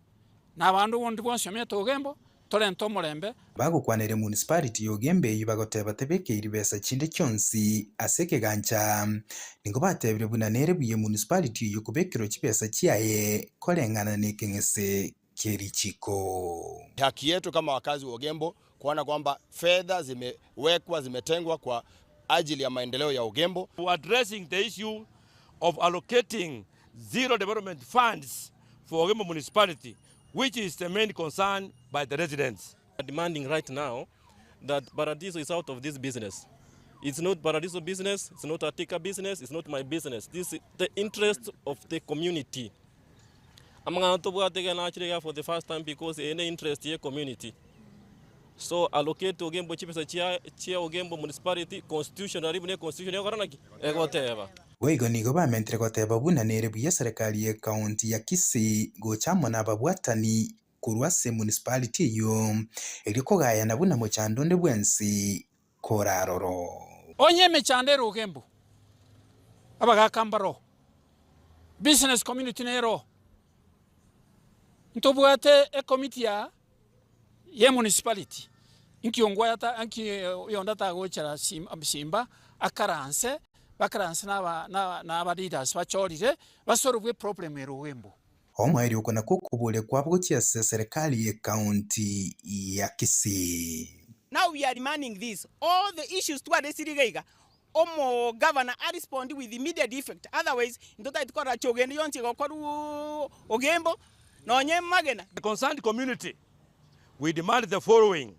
na abanto bonde bonsi omenyete Ogembo, torente omorembe. Bagokwanera emunicipality ya Ogembo eyio bagoteba tebekeiri besa chinde chionsi ase ekegancha. Nigo batebire buna nere buya emunicipality eyio kobekerwa chibesa chiaye koreng'ana nekeng'ese ki'erichiko. Haki yetu kama wakazi wa Ogembo kuona kwamba fedha zimewekwa zimetengwa kwa ajili ya maendeleo ya Ogembo. Addressing the issue of allocating zero development funds for Ogembo municipality which is the main concern by the residents. Demanding right now that Paradiso is out of this business. It's not Paradiso business, it's not Atika business, it's not my business. This is the interest of the community. Amang'ana tobwate iga nachire iga for the first time because eye ne interest ye community. So allocate Ogembo chibesa chia chia Ogembo municipality constitutionally buna econstitution egokora naki? Egoteba. Boigo nigo bamentire goteba buna nere buya eserekari y'ecounty ya Kisii gocha amo nababwatani korwa ase emunicipality eyio, erio kogayana buna mochando onde bwensi koraroro. Onye emechando ere Ogembo, abagaka mbaroo, business community neroo, ntobwate ecommittee ya ye municipality, inki ongwayata inki oyonde tagochera simba akaranse, bakaranse na aba na aba leaders bachorire, basolve eproblem ere Ogembo. Omoerio oko nakwo okoboria kwabo gochia ase eserekari y'ecounty ya Kisii. Now we are demanding this, all the issues twaresire iga iga, omo governor a respond with immediate effect otherwise intwe totagete korora chiogendo yonsi egokorwa Ogembo nonye Magena. The concerned community we demand the following,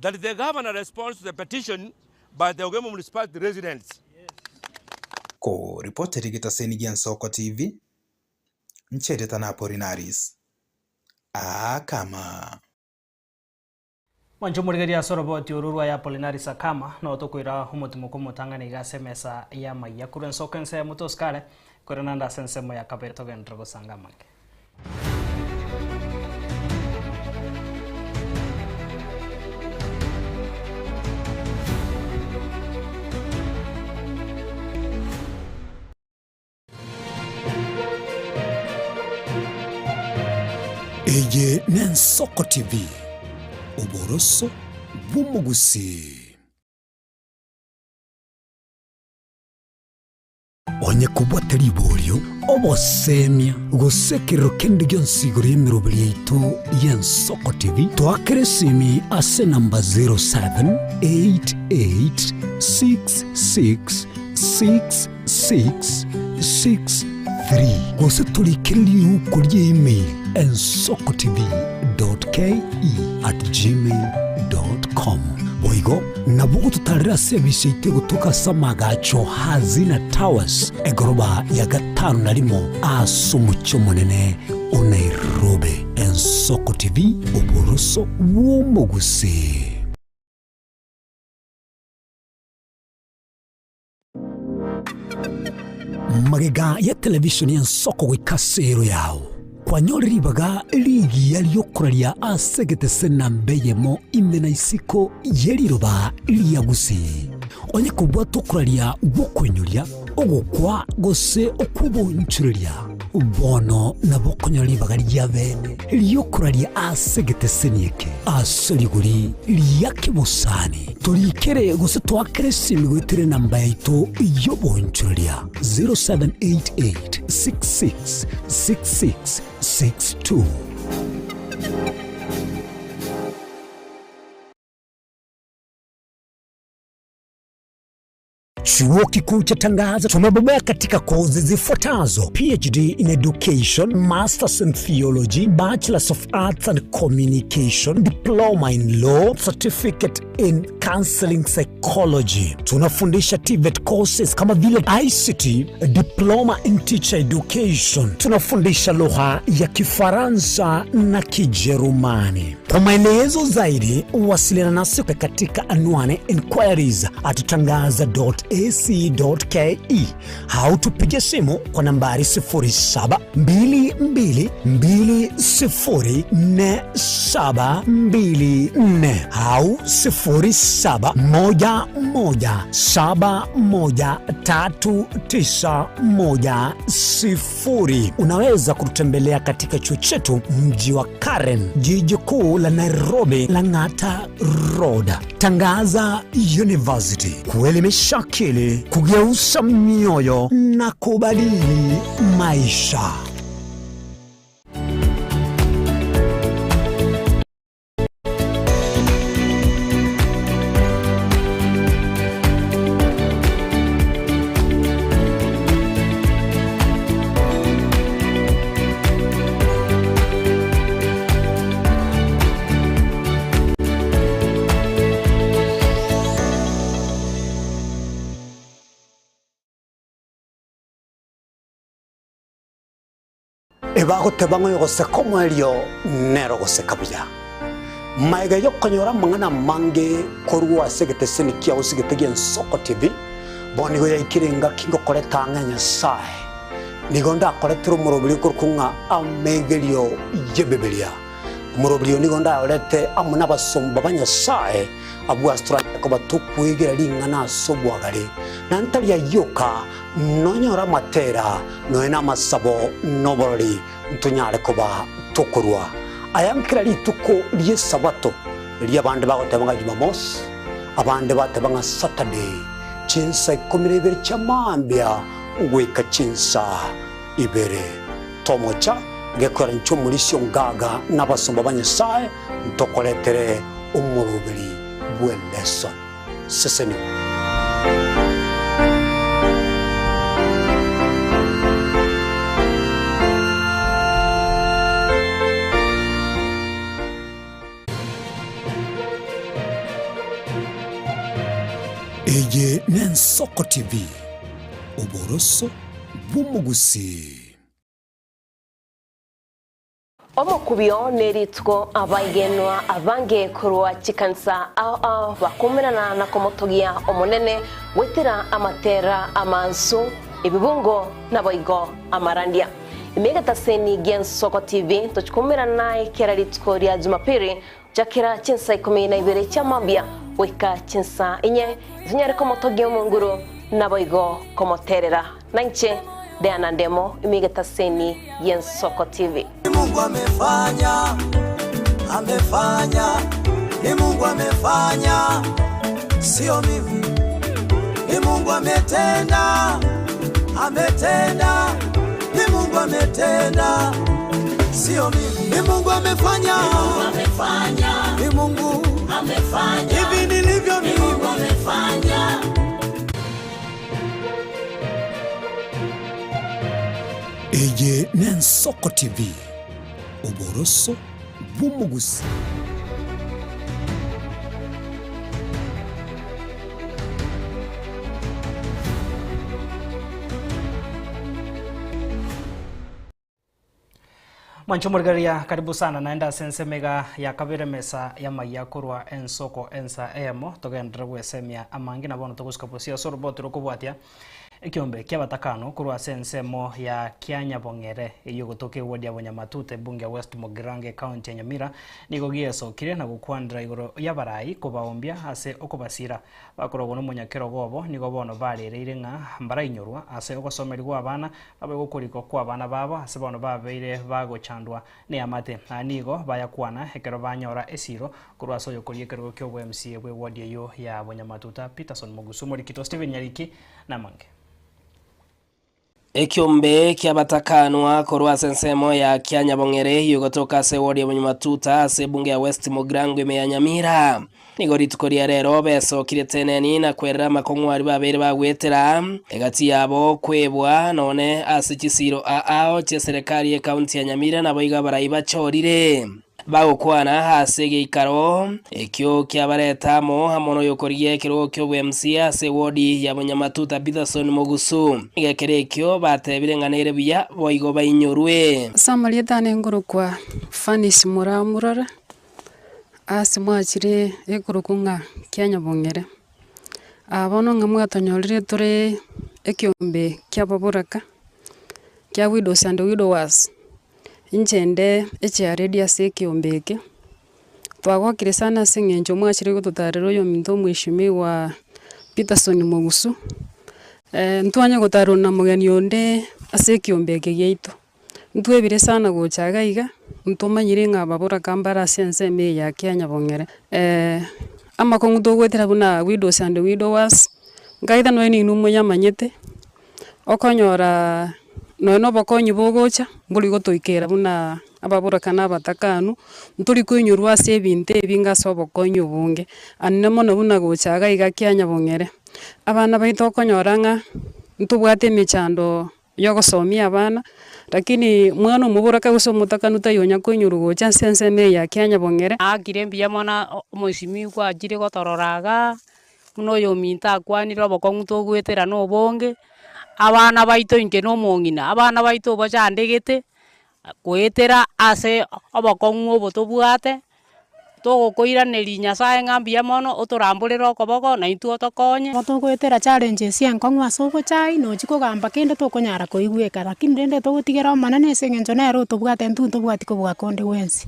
that the governor responds to the petition by the Ogembo municipality residents. Ko ripoteri getaseni gia Nsoko TV, Ncherita na Apolinaris Akama. Mwanche omorigereria ase oroboti oro rwa Apolinaris Akama, noo tokoira omotimoko omotang'ani iga ase emesa y'amaiya korwa ensoko ensemo tosikare, korende naende ase ensemo ya kabere togenderere gosanga amange. Eye n'Ensoko TV, oboroso bw'omogusii. Onye kobwate riborio, obosemia, gose ekerero kende gionsi igoro y'emeroberi yaito y'Ensoko TV, toakere esimi ase enamba 0788666663 gose torikere riuko ria email ensokotv.ke@gmail.com. Boigo nabo ogototarera ase ebise yaito egotoka ase amagacho Hazina Towers, egoroba ya gatano na rimo ase omochie omonene o Nairobi. Ensoko TV, oboroso bw'omogusii. Magega ya televisheni y'ensoko goika ase ero yao, kwanyorire ribaga rigiya ri'okoraria ase egetese namba eyemo ime na isiko ye riroba ria Gusii. Onye kobwate okoraria gw'okoinyoria, ogokwa gose okw'obonchoreria, bono nabo okonyora ribaga ria bene ri'okoraria ase egeteseni eke ase rigori ria kebosani. Torikere gose toakere esimi goetera enamba yaito y'obonchoreria 0788 66 66 62. Chuo Kikuu cha Tangaza tumebobea katika kozi zifuatazo: PhD in Education, Masters in Theology, Bachelors of Arts and Communication, Diploma in Law, Certificate in Counseling Psychology. Tunafundisha TVET courses kama vile ICT, Diploma in Teacher Education. Tunafundisha lugha ya Kifaransa na Kijerumani. Kwa maelezo zaidi wasiliana nasi katika anwani inquiries at tangaza.ac.ke au tupige simu kwa nambari 0722204724 au 0711713910. Unaweza kututembelea katika chuo chetu mji wa Karen, jiji kuu la Nairobi, Lang'ata Road. Tangaza University, kuelimisha akili, kugeuza mioyo na kubadili maisha. Ebagoteba ng'a oyogoseka omoerio nere ogoseka buya. Magega y'okonyora amang'ana amange korwa ase egeteseni kiao ase egete gi'Ensoko TV, bono nigo yaikire engaki ngokoreta ang'e Nyasae. Nigo ndakoretere omoroberi okorokwa ng'a amegerio y'Ebibilia. Omoroberi oyo nigo ndayorete amo nabasomba ba Nyasae, abwo ase toranyare koba tokwegera ring'ana ase obwagare, na ntari ayio oka, nonyore amatera, nonya namasabo, na oborori, ntonyare koba tokorua aya nkera rituko ri'Esabato, riria abande bagoteba ng'a Jumamosi, abande bateba ng'a Saturday, chinsa ikomi na ibere chia mambia goika chinsa ibere. Tomocha gekwera inche omorisia ongaga na abasomba ba Nyasae ntokoretere omoroberi bw'eleson. Sesenigwa. Eye n'Ensoko TV, oboroso bw'omogusii. Omokubio nerituko abaigenwa abange korwa chikanisa ao ao bakumerana na komotogia Omonene goetera amatera amansu, ebibungo naboigo amarandia. Ime egetaseni gi'Ensoko TV tochikumerana naye kera rituko ria Jumapili gochakera chinsa ikomi na ibere chia mambia goika chinsa inye, tonyare komotogia Omonguru naboigo komoterera. Nainche Diana Ndemo, ime egetaseni gi'Ensoko TV. Mungu amefanya, amefanya. Ni Mungu amefanya, sio mimi. Ni Mungu ametenda, ametenda. Ni Mungu ametenda, sio mimi. Ni Mungu amefanya, ni Mungu amefanya. Hivi nilivyo mimi, Mungu amefanya. Eye n'Ensoko TV, oboroso bw'omogusi. Mwancho morigereria karibu sana naende ase ensemo iga ya kabere emesa y'amaiya korwa ensoko ensa eyemo togenderere gwesemia amange na bono togosuka bosio ase oroboti rokobwatia ekiombe kia abatakano korwa ase ensemo ya Kianyabong'ere eyio egotoka eward ya Bonyamatute ebunge ya West Mugirango ecounty ya Nyamira nigo giesokire na gokwanera igoro y'abarai kobaombia ase okobasira Bakorogwa nomonyakerogo obo nigo bono barereire ng'a mbarainyorwa ase ogosomerigwa kw'abana, naboigo okorikwa kw'abana babo ase bono babeire bagochandwa neamate. Aya nigo bayakwana ekero banyora esiro korwa ase oyokoria ekerogo ki'obo-MCA bw'eward eyio ya Bonyamatuta, Peterson Mogusu, Omorikito Stephen Nyariki namange. Ekiombe ki'abatakanwa korwa ase ensemo ya Kianyabong'ere eyio egotoka ase ewodi ya Bonyamatuta ase ebunge ya West Mugirango ime ya Nyamira. Nigo rituko ria rero besokire teneni na kwerera amakong'u aria babeire bagwetera egati yabo kwebwa none ase chisiiro aao chi'eserekari y'ecounty ya Nyamira naboigo abarai bachorire. Bagokwana ase egeikaro ekio kiabareta amo amo noyokorigia ekerogo ki'obwemca ase ewodi ya Bonyamatuta Peterson Mogusu. Nigo ekero ekio batebire ng'a nere buya boigo bainyorwe. Ase amarieta ane nkorokwa Fanis Muramurora, ase mwachire ekorokwa ng'a Kianyabong'ere. Aa bono ng'a mwatonyorire tore ekiombe kiababoraka, kia widows and widowers. Inche inde echiaredi ase ekeombe eke, twagokire sana ase eng'encho mwachire gototarera oyominto omweshimiwa Peterson Mogusu, ntwanye gotarwa na mogeni onde ase ekeombe eke giaito. Ntwebire sana gocha iga iga, ntomanyire ng'a ababoraka mbare ase ensemo eye ya Kianyabong'ere. Amakong'u togoetera buna widows and widowers, nkaete nonya ninwe moyamanyete. Okonyora nonya na obokonyi bogocha, mbori gotoikera buna ababoraka na abatakanu, ntori koinyorwa ase ebinto ebinge ase obokonyi obonge. Anene mono buna gocha iga iga kianyabong'ere, abana baito okonyora ng'a ntobwate emechando ya ogosomia abana, lakini mwana omoboraka gose omotakanu taiyo onya koinyorwa gocha ase ensemo eye ya kianyabong'ere. Naakire mbuya mono omoisimigwa achire gotorora igaa. Buna oyominto akwanire obokong'u togoetera nobonge, abana baito inche na omong'ina, abana baito obachandegete, goetera ase obokong'u obo tobwate, togokoiraneria Nyasaye ng'a mbuya mono otoramborere okoboko naintwe otokonye. Igo togoetera challenges enkong'u ase obochai, nochia kogamba kende tokonyara koigweka, lakini rende togotigera Omonene ase eng'encho nere otobwate intwe ntobwati kobua konde gwensi.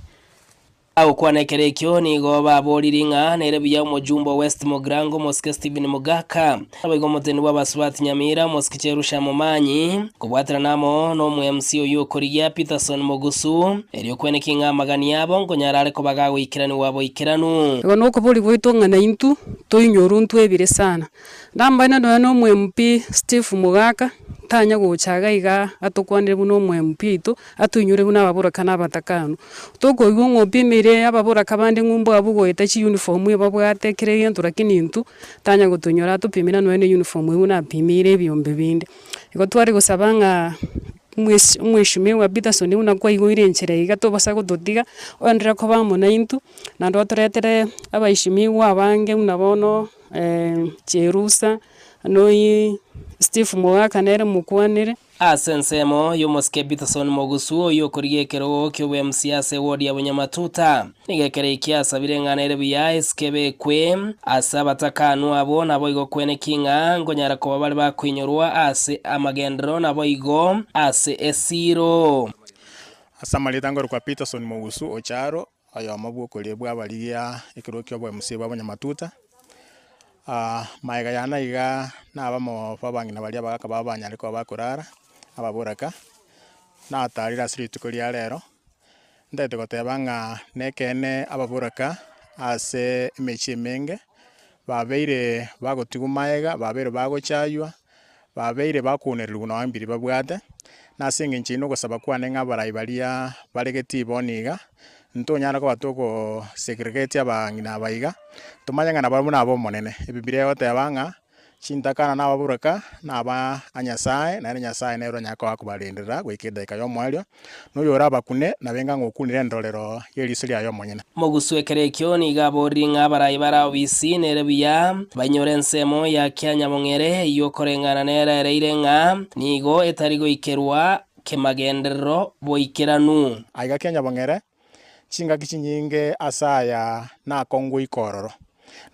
Agokwana ekero ekio nigo baboririe ng'a nere buya omojumbe o West Mugirango omosike Stephen Mogaka, naboigo omoteneni bw'abasubati Nyamira omosike Cherusha Momanyi, kobwaterana amo n'omo-MC oyio okorigia Peterson Mogusu, erio kweneki ng'a amagani abo nkonyara are koba gagoikeranigwa boikeranu. Igo nokobori gwaito ng'a naintwe toinyorwe ntwebire sana. Nambaine nonya na omo MP Steve Mogaka, tanya gocha iga iga atokwanere buna omo MP oito, atoinyore buna ababoraka na abatakanu. Tokoigwa ng'a opimeire ababoraka bande ng'a mbwabwo goeta chiuniform ebabwate kera egento lakini intwe, tanya gotonyora atopimera nonya na euniform eywo buna apimeire ebiombe binde. Igo tware gosaba ng'a omwes omweshimiwa Peterson buna kwaigoire enchera iga tobasa gototiga, oenderere koba amo naintwe, naende otoretere abaeshimiwa abange buna bono. Cherusa, noyi Steve Mogaka nere mokwanere. Ase ensemo y'omosike Peterson Mogusu oyio okorigia ekerogo ki'obwemc ase eward ya Bunyamatuta, nigo ekero ekio asabire ng'a nere buya esike ebekwe ase abatakanwa abwo naboigo kweneki ng'a nkonyara koba bare bakoinyorwa ase amagenderero naboigo ase esiiro. Ase amarieta nkorokwa Peterson Mogusu Ocharo, Oyomo bw'okoria bw'abarigia ekerogo ki'oboemusia bwa bonyamatuta, magega yane aiga nabamo b'abang'ina baria abagaka babo banyare koba bakorara, ababoraka, natarire ase rituko ria rero, ntagete goteba ng'a nekeene ababoraka ase emechie emenge, babeire bagotigwa maega, babeire bagochaywa, babeire bakunererigwa nonye mbiri babwate, na ase eng'encho eyio na ogosaba kwane ng'a abarai baria bare getii bono iga, ntonyare koba toko segregate abang'ina aba iga, tomanye ng'a nabarabwo naba omonene. Ebibilia egoteba ng'a. Chintakana nababoreka, naba a Nyasae, naende Nyasae nere onyare koba akobarenderera goika edaika y'omoerio, na oyorabakune nabe ng'a ng'okunire endorero y'eriso riaye omonyene. Mogusu ekero ekio nigo aboririe ng'a abarai bare obisi nere buya bainyore ensemo ya kianyabong'ere eyio koreng'ana nere ereire ng'a nigo etari goikerwa kemagenderero boikeranu. Aiga kianyabong'ere, Chingaki chinyinge ase aya nakongwa ororo,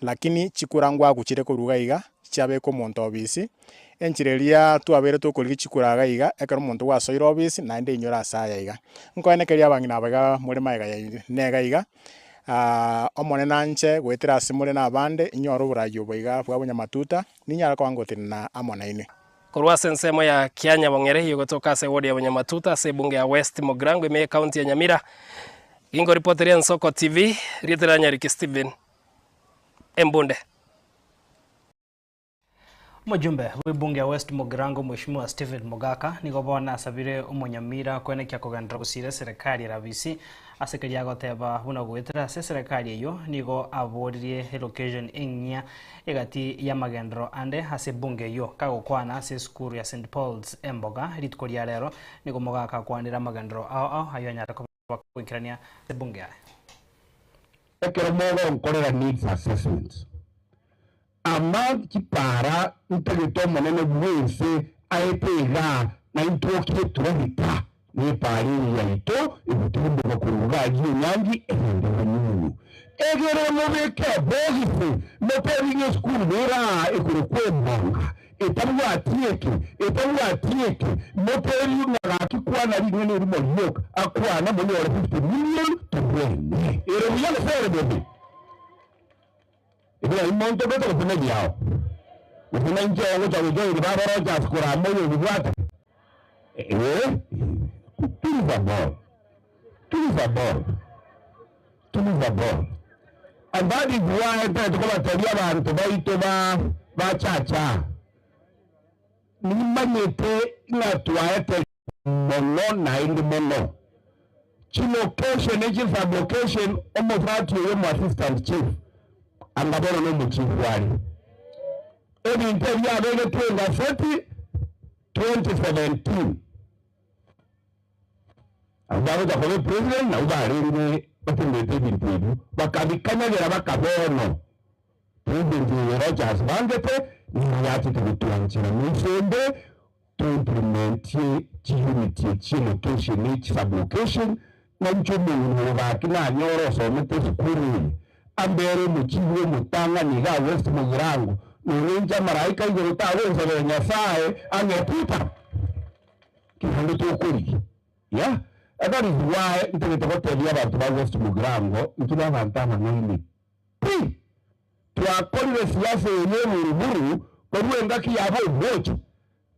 lakini chikura ngwaguchire korwa iga iga, chiabekwa omonto obisi, enchera eria twabeire tokorigia chikura iga iga, ekero omonto gwasoire obisi naende inyore ase aya iga. Nkoenekeria abang'ina aba iga more magega yaino nega iga, Omonene anche goetera ase more na abande, inyore oboraai obo iga bwa bonyamatuta, ninyare koba ngotenena amo nainwe. Korwa ase ensemo ya Kianyabong'ere egotoka ase ewodi ya Bonyamatuta ase ebunge ya West Mugirango ime y'ecounty ya Nyamira. Gingoripoteria Ensoko TV, rieta ria Nyariki Stephen Embunde. Omojumbe bw'ebunge ya West Mugirango Mheshimiwa Stephen Mogaka nigo bono asabire omonyamira koenekia kogenderera gosiira eserekari ya Rabisi Ase keria agoteba buna goetera ase eserekari eyio nigo aboririe elocation eng'ia egati y'amagenderero ande ase ebunge eyio. Kagokwana ase esukuru ya St Paul's Emboga rituko ria rero nigo Mogaka akwanire amagenderero ao ao ayio anyare koba goikerania ase ebunge yaye. Ekero mogonkorera needs assessment, ama chipara ntagete omonene bwense aete igaa na intwokie tractor na epara eye yaito egotirimboka korwa igaa Gienyangi egende Banyunyu. Egere mobeke ebogisi motebi ng'a esukuru nere aa ekorokwa Embonga etabwati eke etabwati eke motebi ng'a gaki kwana ring'ana erimo rioka akwana monyore 50 million tobwene. Ere buya gose ere bobe? Ebirai monto gete gose nebiao, gose nainche ogocha gocha baba Rogers korama oyo obibwate. Ee, tuliza ball, tuliza ball, tuliza ball. And that is why tari kobateria abanto baito ba ba chacha nimanyete ng'a twaete mono naende mono Chilocation ne chisublocation omosati oyo omo assistant chief anga bono no omochifu are. Ebinto ebi abegetwe egaseti 2017 abwo bagocha koba epresident nabwo barenge batengenete ebinto ebio bakabikanyagera baka bono president oyo Rogers bangete nigo yachete gotwanchera moiso onde to implementie chiunit echi elocation ne chisublocation na inche omong'ina oyo gaki nanyore osomete esukuru eye ambere omochibi omotang'ani iga West Mugirango nonya inche amaraika igoro tagonsabera Nyasaye ang'e tuta kegende tokorigia yeah and that is why ntagete gotebia abanto ba West Mugirango intwe na abanto abang'aini pi Twakorire siasa eye y'eburuburu korwa engaki yabo ogocha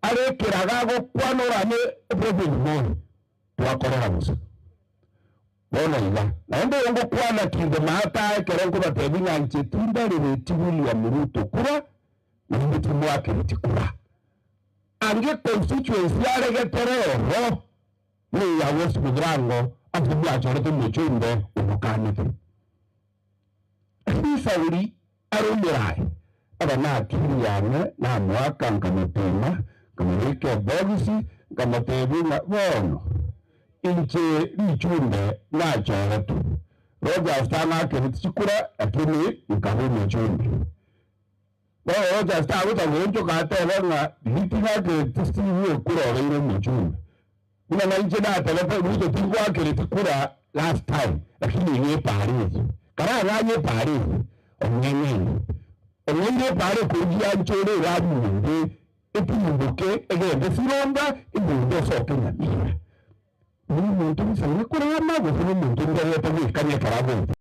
are ekeraga agokwana oranye President Moi twakorera bosa. Bono iga naende oyo ngokwana kinde maata ekero nkobatebia ng'a inche tindarereti William Ruto kura naende timwakereti kura. Ange constituency aregete rero neya West Mugirango ase mwachorete omochumbe omokanete. Lakini Sauli are omoraai, aba nakiri yane, namoaka, nkamopima, nkamobeka ebogisi, nkamotebia ng'a bono inche richumbe nachoretwe. Rogers tang'akereti chikura, lakini nkaba omochumbe. Bono Rogers tagocha goonchoka atebe ng'a riria ting'akereti Steve ekura obeire omochumbe. Buna nainche natebete, Ruto tingwakereti kura last time, lakini iga epaara eye. Karang'anye epaara eye, ong'eng'ene. Ong'eire epaara ekorigia nchore erami ende, etirimboke egende Sironga, egende esoke Nyamira. Nomonto ogosaine korama gose nomonto onde ogete goikanya ekero agoeta.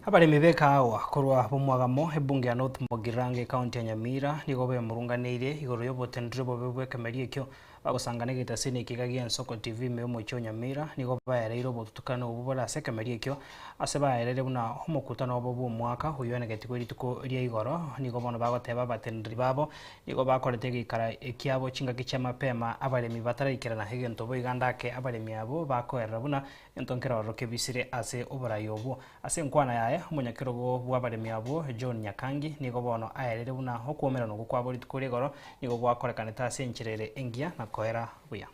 Abaremi b'ekahawa korwa bomwagamo ebunge ya North Mugirango ekaunti ya Nyamira nigo bemurunganeirie igoro y'oboteneneri obobe bw'ekemeri ekio bagosangana egetasini ekiga gi'Ensoko TV ime y'omochie o Nyamira nigo baereire obotutukano obwo bore ase ekemeri ekio ase baereire buna omokutano obo bw'omwaka oyio oenegetigwe rituko ria igoro nigo bono bagoteba abateneneri babo nigo bakorete egeikara ekiabo chingaki chia mapema abaremi bataraikerana egento boigo ande ake abaremi abwo bakoerera buna Gento nkerororo kebisire ase oborai obwo. Ase enkwana yaye, omonyakerogo bw'abaremi abwo, John Nyakangi, nigo bono aerire buna okwomerana okwo kwabo rituko ria igoro nigo gwakorekanete ase enchera ere engiya na koera buya.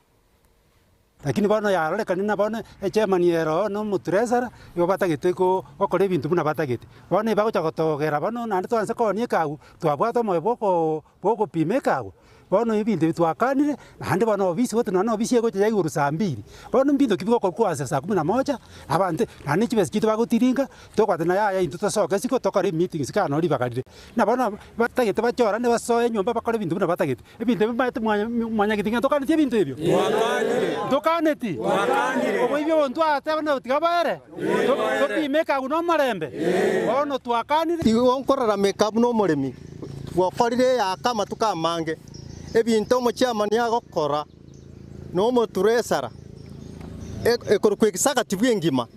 Lakini bono yarorekanire na bono echairman ere oo na omotreasurer igo batagete ko gokora ebinto buna batagete. Bono ebagocha gotogera bono naende twanse koonia ekagwa, twabwate omoyo bwa okoo bw'ogopima ekagwa, bono ebinto ebi twakanire, naende bono obisi gote nonya na obisi egocha ya igoro saa mbiri. Bono mbinto ki bigokorwa kwansa saa kumi na moja, abanto naende chibesa chiaito bagotiringa, tokobwatana yaya intwe tosoke isiko tokore emeetings kare noo ribaga rire. Buna bono batagete bachorane basoe nyomba bakore ebinto buna batagete, ebinto ebi omanyete mwanya mwanyagete ng'a ntokaneti ebinto ebio? Ntokaneti? Oboibi obo ntwateba nabo tiga boere, topime ekagwa na omorembe, bono twakanire. Igo nkorarameka buna omoremi bwakorire eyaka amatuko amange, ebinto omochiamani agokora nomoturesara, ekorokwa egesagati bw'engima,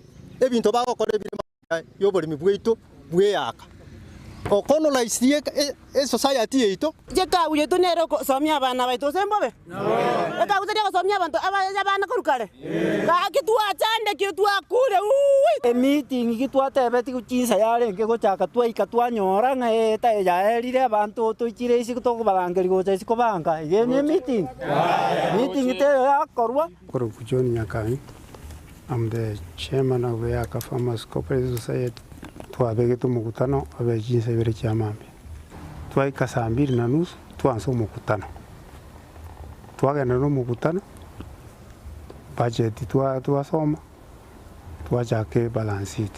ebinto bagokora ebire magega y'oboremi bwaito bw'eyaka. Oko noraisirie esociety yaito. Chikagu yaito nere ogosomia abana baito, gose mbobe? Ekagu teri egosomia abanto abana korwa kare? Gaki twachandekire twakure uuwi! Emeeting ki twatebetigwe chinsa yarenge gochaka twaika twanyora ng'a ee yaerire abanto toichire isiko tokobarangeria gocha isiko banka. Eye ne emeeting? Meeting teiyo yakorwa. Korokwa John Nyakanyi, I'm the chairman of Eyaka Farmers Cooperative Society. Twabegete omokutano obe chinsa ibere chia mambia. Twaika saa mbiri na nusu twansa omokutano. Twagenda na omokutano, budget twasoma, twachaka ebalance sheet.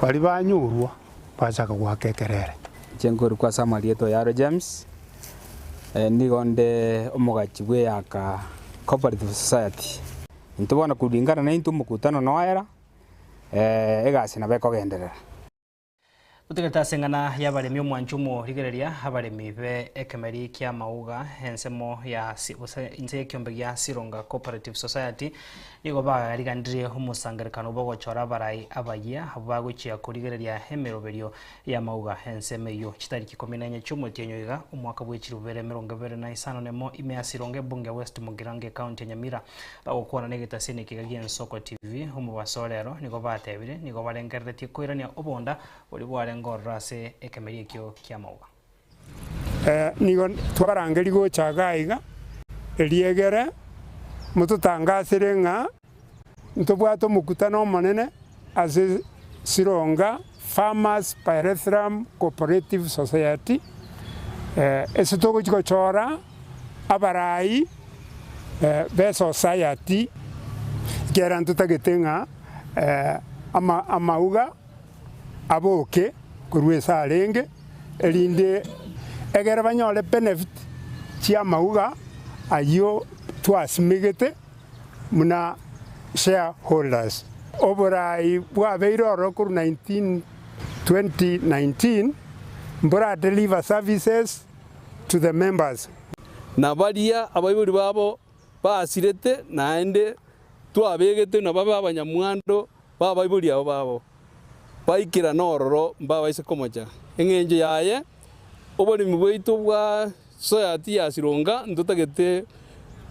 Baria banyorwa bachaka goaka ekerere. Inche nkorokwa ase amarieta Oyaro James, nigo nde omogachi bw'Eyaka Cooperative Society. Intwe bono kulingana naintwe omokutano noera, egasi nabo ekogenderera. Totigerete ase eng'ana y'abaremi omwancho omorigereria abaremi be ekemeri kia amauga ensemo ya gose inse y'ekiombe gia Sironga Cooperative Society nigo bariganirie omosangerekano bw'ogochora abarai abayia abwo bagochia korigereria emeroberio y'amauga ensemo eyio chitariki ikomi na enye chi'omotienyi oiga omwaka bwe chilifu bibere emerongo ebere na isano nemo ime ya Sironga ebunge ya West Mugirango ekaunti ya Nyamira Bagokwana negetasini ekiga gi'Ensoko TV omobaso o rero nigo batebire nigo barengereretie koirania obonda boria bwarenge ororo ase ekemeri ekio ki'amauga. Nigo twabarangeria gocha iga iga, eriegere mototangasere ng'a ntobwate omokutano omonene ase Sironga Farmers Pyrethrum Cooperative Society, ase togochia gochora abarai b'esociety, ekiagera ntotagete ng'a amauga aboke korwa ase arenge, erinde egere banyore benefit chi'amauga ayio twasimegete. buna shareholders. Oborai bwabeire ororo korwa 19 2019 mbora deliver services to the members. Na baria abaibori babo basirete, naende twabegete ng'a babe abanyamwando b'abaibori abo babo, baikerane ororo mbabaise komocha. Engencho yaye, oboremi bwaito bwa Society ya Sironga ntotagete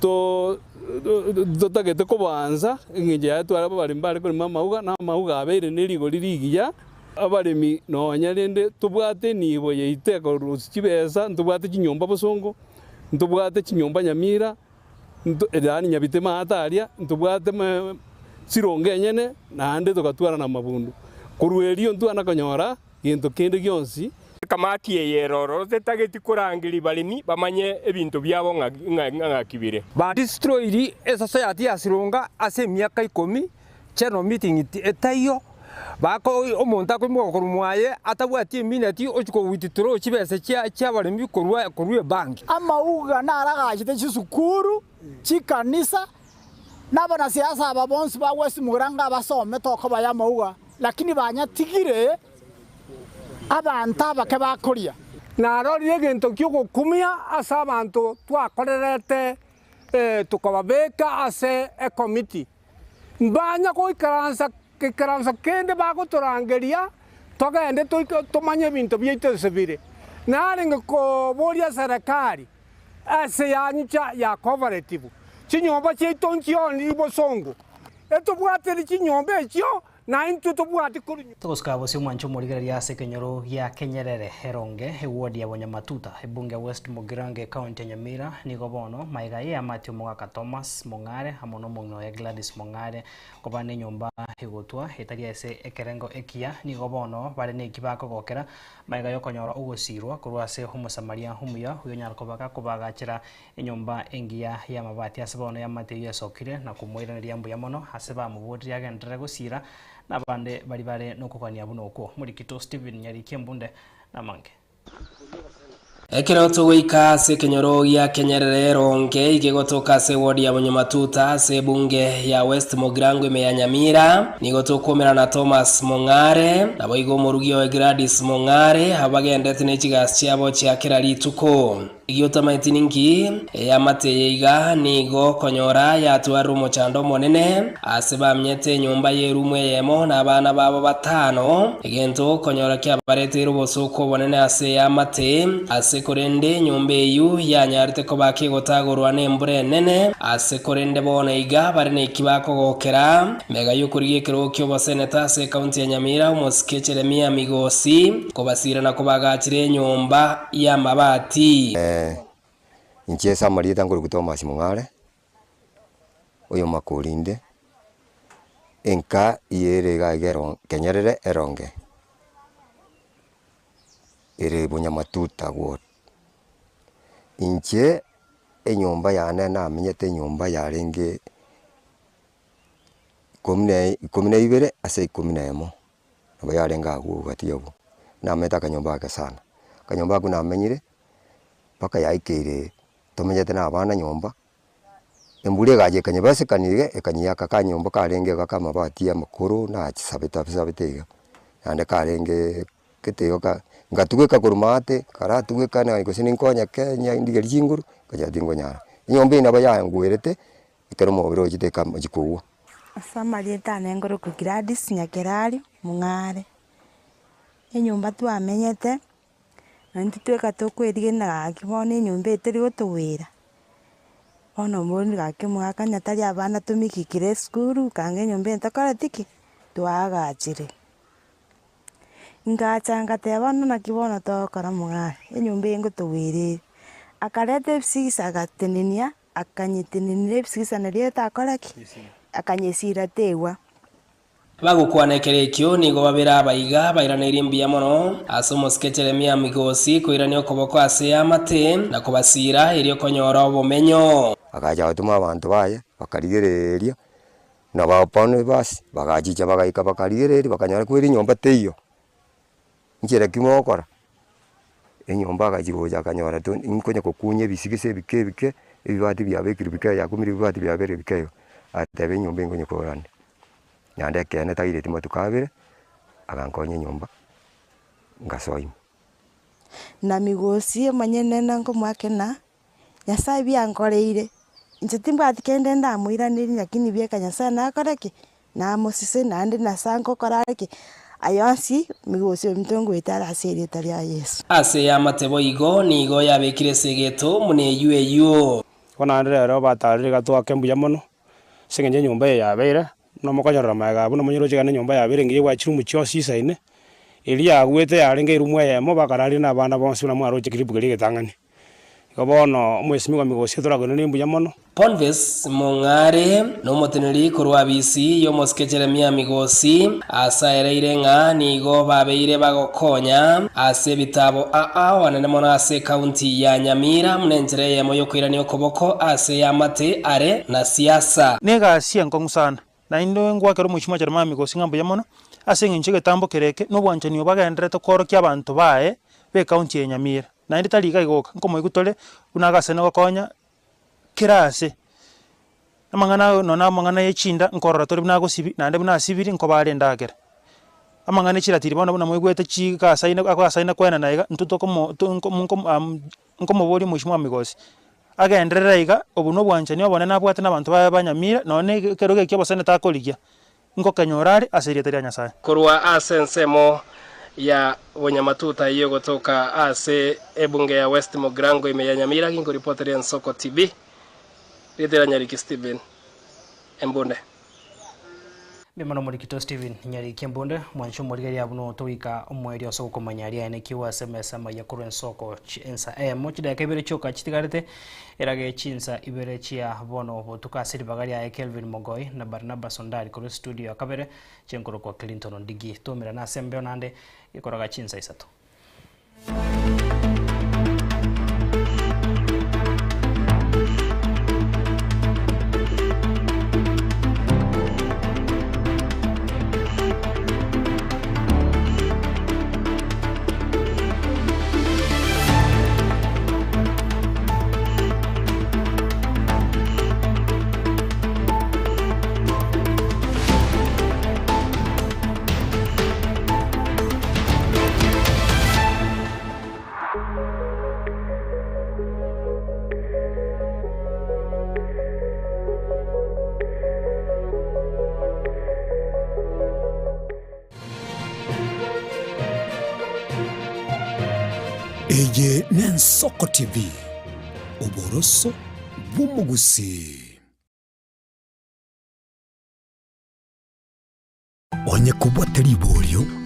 to ntotagete kobaansa, engencho yaye tware abaremi bare korema amauga, na amauga abeire ne rigori rigiya, abaremi nonya rende tobwate enibo yaito ekorusia chibesa, ntobwate chinyomba bosongo, ntobwate chinyomba Nyamira, nto yaani Nyabite maate aria, ntobwate Sironga enyene, naende togatwara na amabundu. Korwa erio ntwana konyora gento kende gionsi. Ekamati eye ere ororo tetageti korangeria baremi bamanye ebinto biabo ng'aki bire. Ba destroyed esociety ya Sironga ase emiaka ikomi, general meeting etaiyo, bako omonto akoimoka korwa mwaye atabwati emineti ochia ko withdraw chibesa chia chiabaremi korwa korwa ebank. Amauga naragachete chisukuru, chikanisa, na abanasiasa aba bonsi ba West Mugirango abasomete okoba y'amauga. lakini banyatigire abanto abake bakoria. Narorire egento ki'ogokumia ase abanto twakorerete tokababeka ase ekomiti, mbanya goikaransa gekaranso kende bagotorangeria togende toike tomanye ebinto biaito ase bire. Narenge koboria serekari ase yancha ya cooperative, chinyomba chiaito nchioniri bosongo, etobwateri chinyomba echio na intwe tobwati korwa nyuma. Togosuka bosio omwancho omorigereria ase ekenyoro gia Kenyerere, Eronge, eward ya Bonyamatuta, ebunge ya West Mugirango ecounty ya Nyamira, nigo bono maiga y'eamate omogaka Thomas Mong'are amo nomong'ina oye Gladys Mong'are Koba nenyomba egotwa etari ase ekerengo ekiya, nigo bono bare neki bakogokera magega y'okonyora ogosiirwa korwa ase Omosamaria omuya, oyonyara koba gakobagachera enyomba engiya y'amabati ase bono eamate eyio esokire na komoiraneria mbuya mono ase bamoboririe agenderere gosiira nabande baria bare nokogania buna okwo. Omorikito Stephen Nyariki Embunde namange. Ekero togoika ase ekenyoro gia Kenyerere eronge igegotoka ase ewodi ya Bonyamatuta ase ebunge ya West Mugirango ime ya Nyamira, nigo tokwomera na Thomas Mong'are, naboigo omorugi oye Gladys Mong'are, abwo bagendete ne chigasi chiabo chia kera rituko. Rigia otamaeti ninki, eamate eye iga nigo okonyora yatwarire omochando omonene, ase bamenyete enyomba y'erumu eyemo na abana babo batano, egento okonyora kiabareteire obosooku obonene ase eamate, ase korende enyomba eyio yanyarete koba kegotagorwa nembura enene, ase korende bono iga bare neki bakogokera. Mega y'okorigia ekerogo ki'oboseneta ase ekaunti ya Nyamira, omosike Jeremia Migosi, kobasiira na kobagachera enyomba y'amabati. Inche ase amarieta nkorokwa Thomas Mong'are, oyoma korinde, enka eye ere iga iga ero Kenyerere eronge, ere Bonyamatuta ward. Inche enyomba yane namenyete enyomba yarenge ikomi na ikomi na ibere ase ikomi na emo, nabo yarenge abwo gati abwo. Namenyete akanyomba gake sana, akanyomba akwo namenyire mpaka yaikeire tomenyete na abana nyomba, embura egacha ekanyebasekani iga ekanyiaka akanyomba karenge iga ka amabati amakoro nachisabete abisabete iga, naende karenge gete igo ka ngatugeka korwa maate, karatugeka na gose ninkonyeke nya ndigerie chinguru, nkacha tingonyara. Enyomba eye nabo yangwerete. Ekero omobere ochete ekamochia kogwa. Ase amarieta ane nkorokwa Gladys Nyakerari Mong'are, enyomba twamenyete, naintwe tweka tokoerigena gaki bono enyomba eye teri gotogwera, bono mbori gaki omogaka onye tari abana tomikikire esukuru kanga enyomba eye ntokoreti ki? Twaagachire. Ngacha ngateba bono naki bono togokora mong'are, enyomba eye ngotogwera ere. Akareta ebisigisi agatenenia. Akanyetenenera ebisigisa nario etakora ki? Akanyesiira tegwa. Bagokwana ekero ekio nigo babere abaiga bairaneirie mbuya mono ase omosike Jeremia Migosi koirania okoboko ase eamate na kobasiira erio konyora obomenyo. Agacha gotoma abanto baye, bakarigereria, na Barnabas bagachicha bagaika bakarigereria bakanyora kweri enyomba teiyo. Nchera ki mogokora? Enyomba agachia gocha akanyora to nkonya kokunya ebisigisi ebike ebike, ebibati biabekirwe bike yakumire ebibati biabeire bike igo, agateba enyomba eye nkonya kogora nde. Naende ekeene taireti matuko abere, agankonya enyomba, ngasoa ime. Na migosi omonyene nkomoakena, Nyasae biankoreire, inche timbwati kende ndamoiranerie lakini bieka Nyasae nakore ki? Namosese naende nase ngokora are ki? Aya onsi migosi ominto ngoetara ase erieta ria Yeso. Ase eamate boigo nigo yabekire esegeto muna eyio eyio. Bono naende rero batarire iga toake mbuya mono, ase eng'encho enyomba eye yabeire, buna mokonyorora magega abwo buna monyeroche iga na enyomba yabeire engiya ebwate chirumu chionsi isaine, eria yaguete yarenge erumu eyemo bakararire na abana bonsi buna mwaroche clip keria egetang'ani. Igo bono omwesimigwa Migosi torakoiranerie mbuya mono. Bonface Mong'are nomoteneneri korwa abisi y'omosike Jeremia Migosi asaereire ng'a nigo babeire bagokonya ase ebitabo aa anene mono ase ekaunti ya Nyamira buna enchera eyemo y'okoirania okoboko ase eamate are na siasa. Negasi enkong'u sana, naende ngwakera omochie Jeremiah Migosi ng'a mbuya mono, ase eng'encho egetambo kere eke, na obwanchani obo bagendererete koorokia abanto baye b'ecounty ya Nyamira. Naende tari iga iga oka, nkomoigwa tore buna agasene gokonya kera ase. Amang'ana ayo nonya amang'ana ye chinda nkorora tore buna agosibi, naende buna asibiri nkobare endagera. Amang'ana echiratiri bono buna moigwete chigasaine agoasaine koenana iga, intwe tokomo to nko nko nkomoboria omweshimiwa Migosi, agenderere iga, obwo na obwanchani obonene abwate na abanto baye ba Nyamira, nonye na ekerogo ekio oboseneta akorigia, nkokenyora are ase erieta ria Nyasaye. Korwa ase ensemo ya bonyamatuta eyio egotoka ase ebunge ya West Mugirango ime ya Nyamira, ginkoripoteria Ensoko TV, rieta ria Nyariki Stephen Embunde. Mbuya mono Omorikito Stephen Nyariki Embunde, mwanche omorigereria buna togoika omoerio ase ogokomanya riaye kiwa ase emesa amaya korwa ensoko ensa eyemo chidakika ibere chioka chitigarete erage chinsa ibere chia bono botuko ase ribaga riaye Kelvin Mogoi na Barnabas Ondari korwa estudio ya kabere chenkorokwa Clinton Ondigi twaumerana ase embeo naende gekoraga chinsa isato. Eye n'Ensoko TV, oboroso bw'omogusii. Onye kobwate riborio.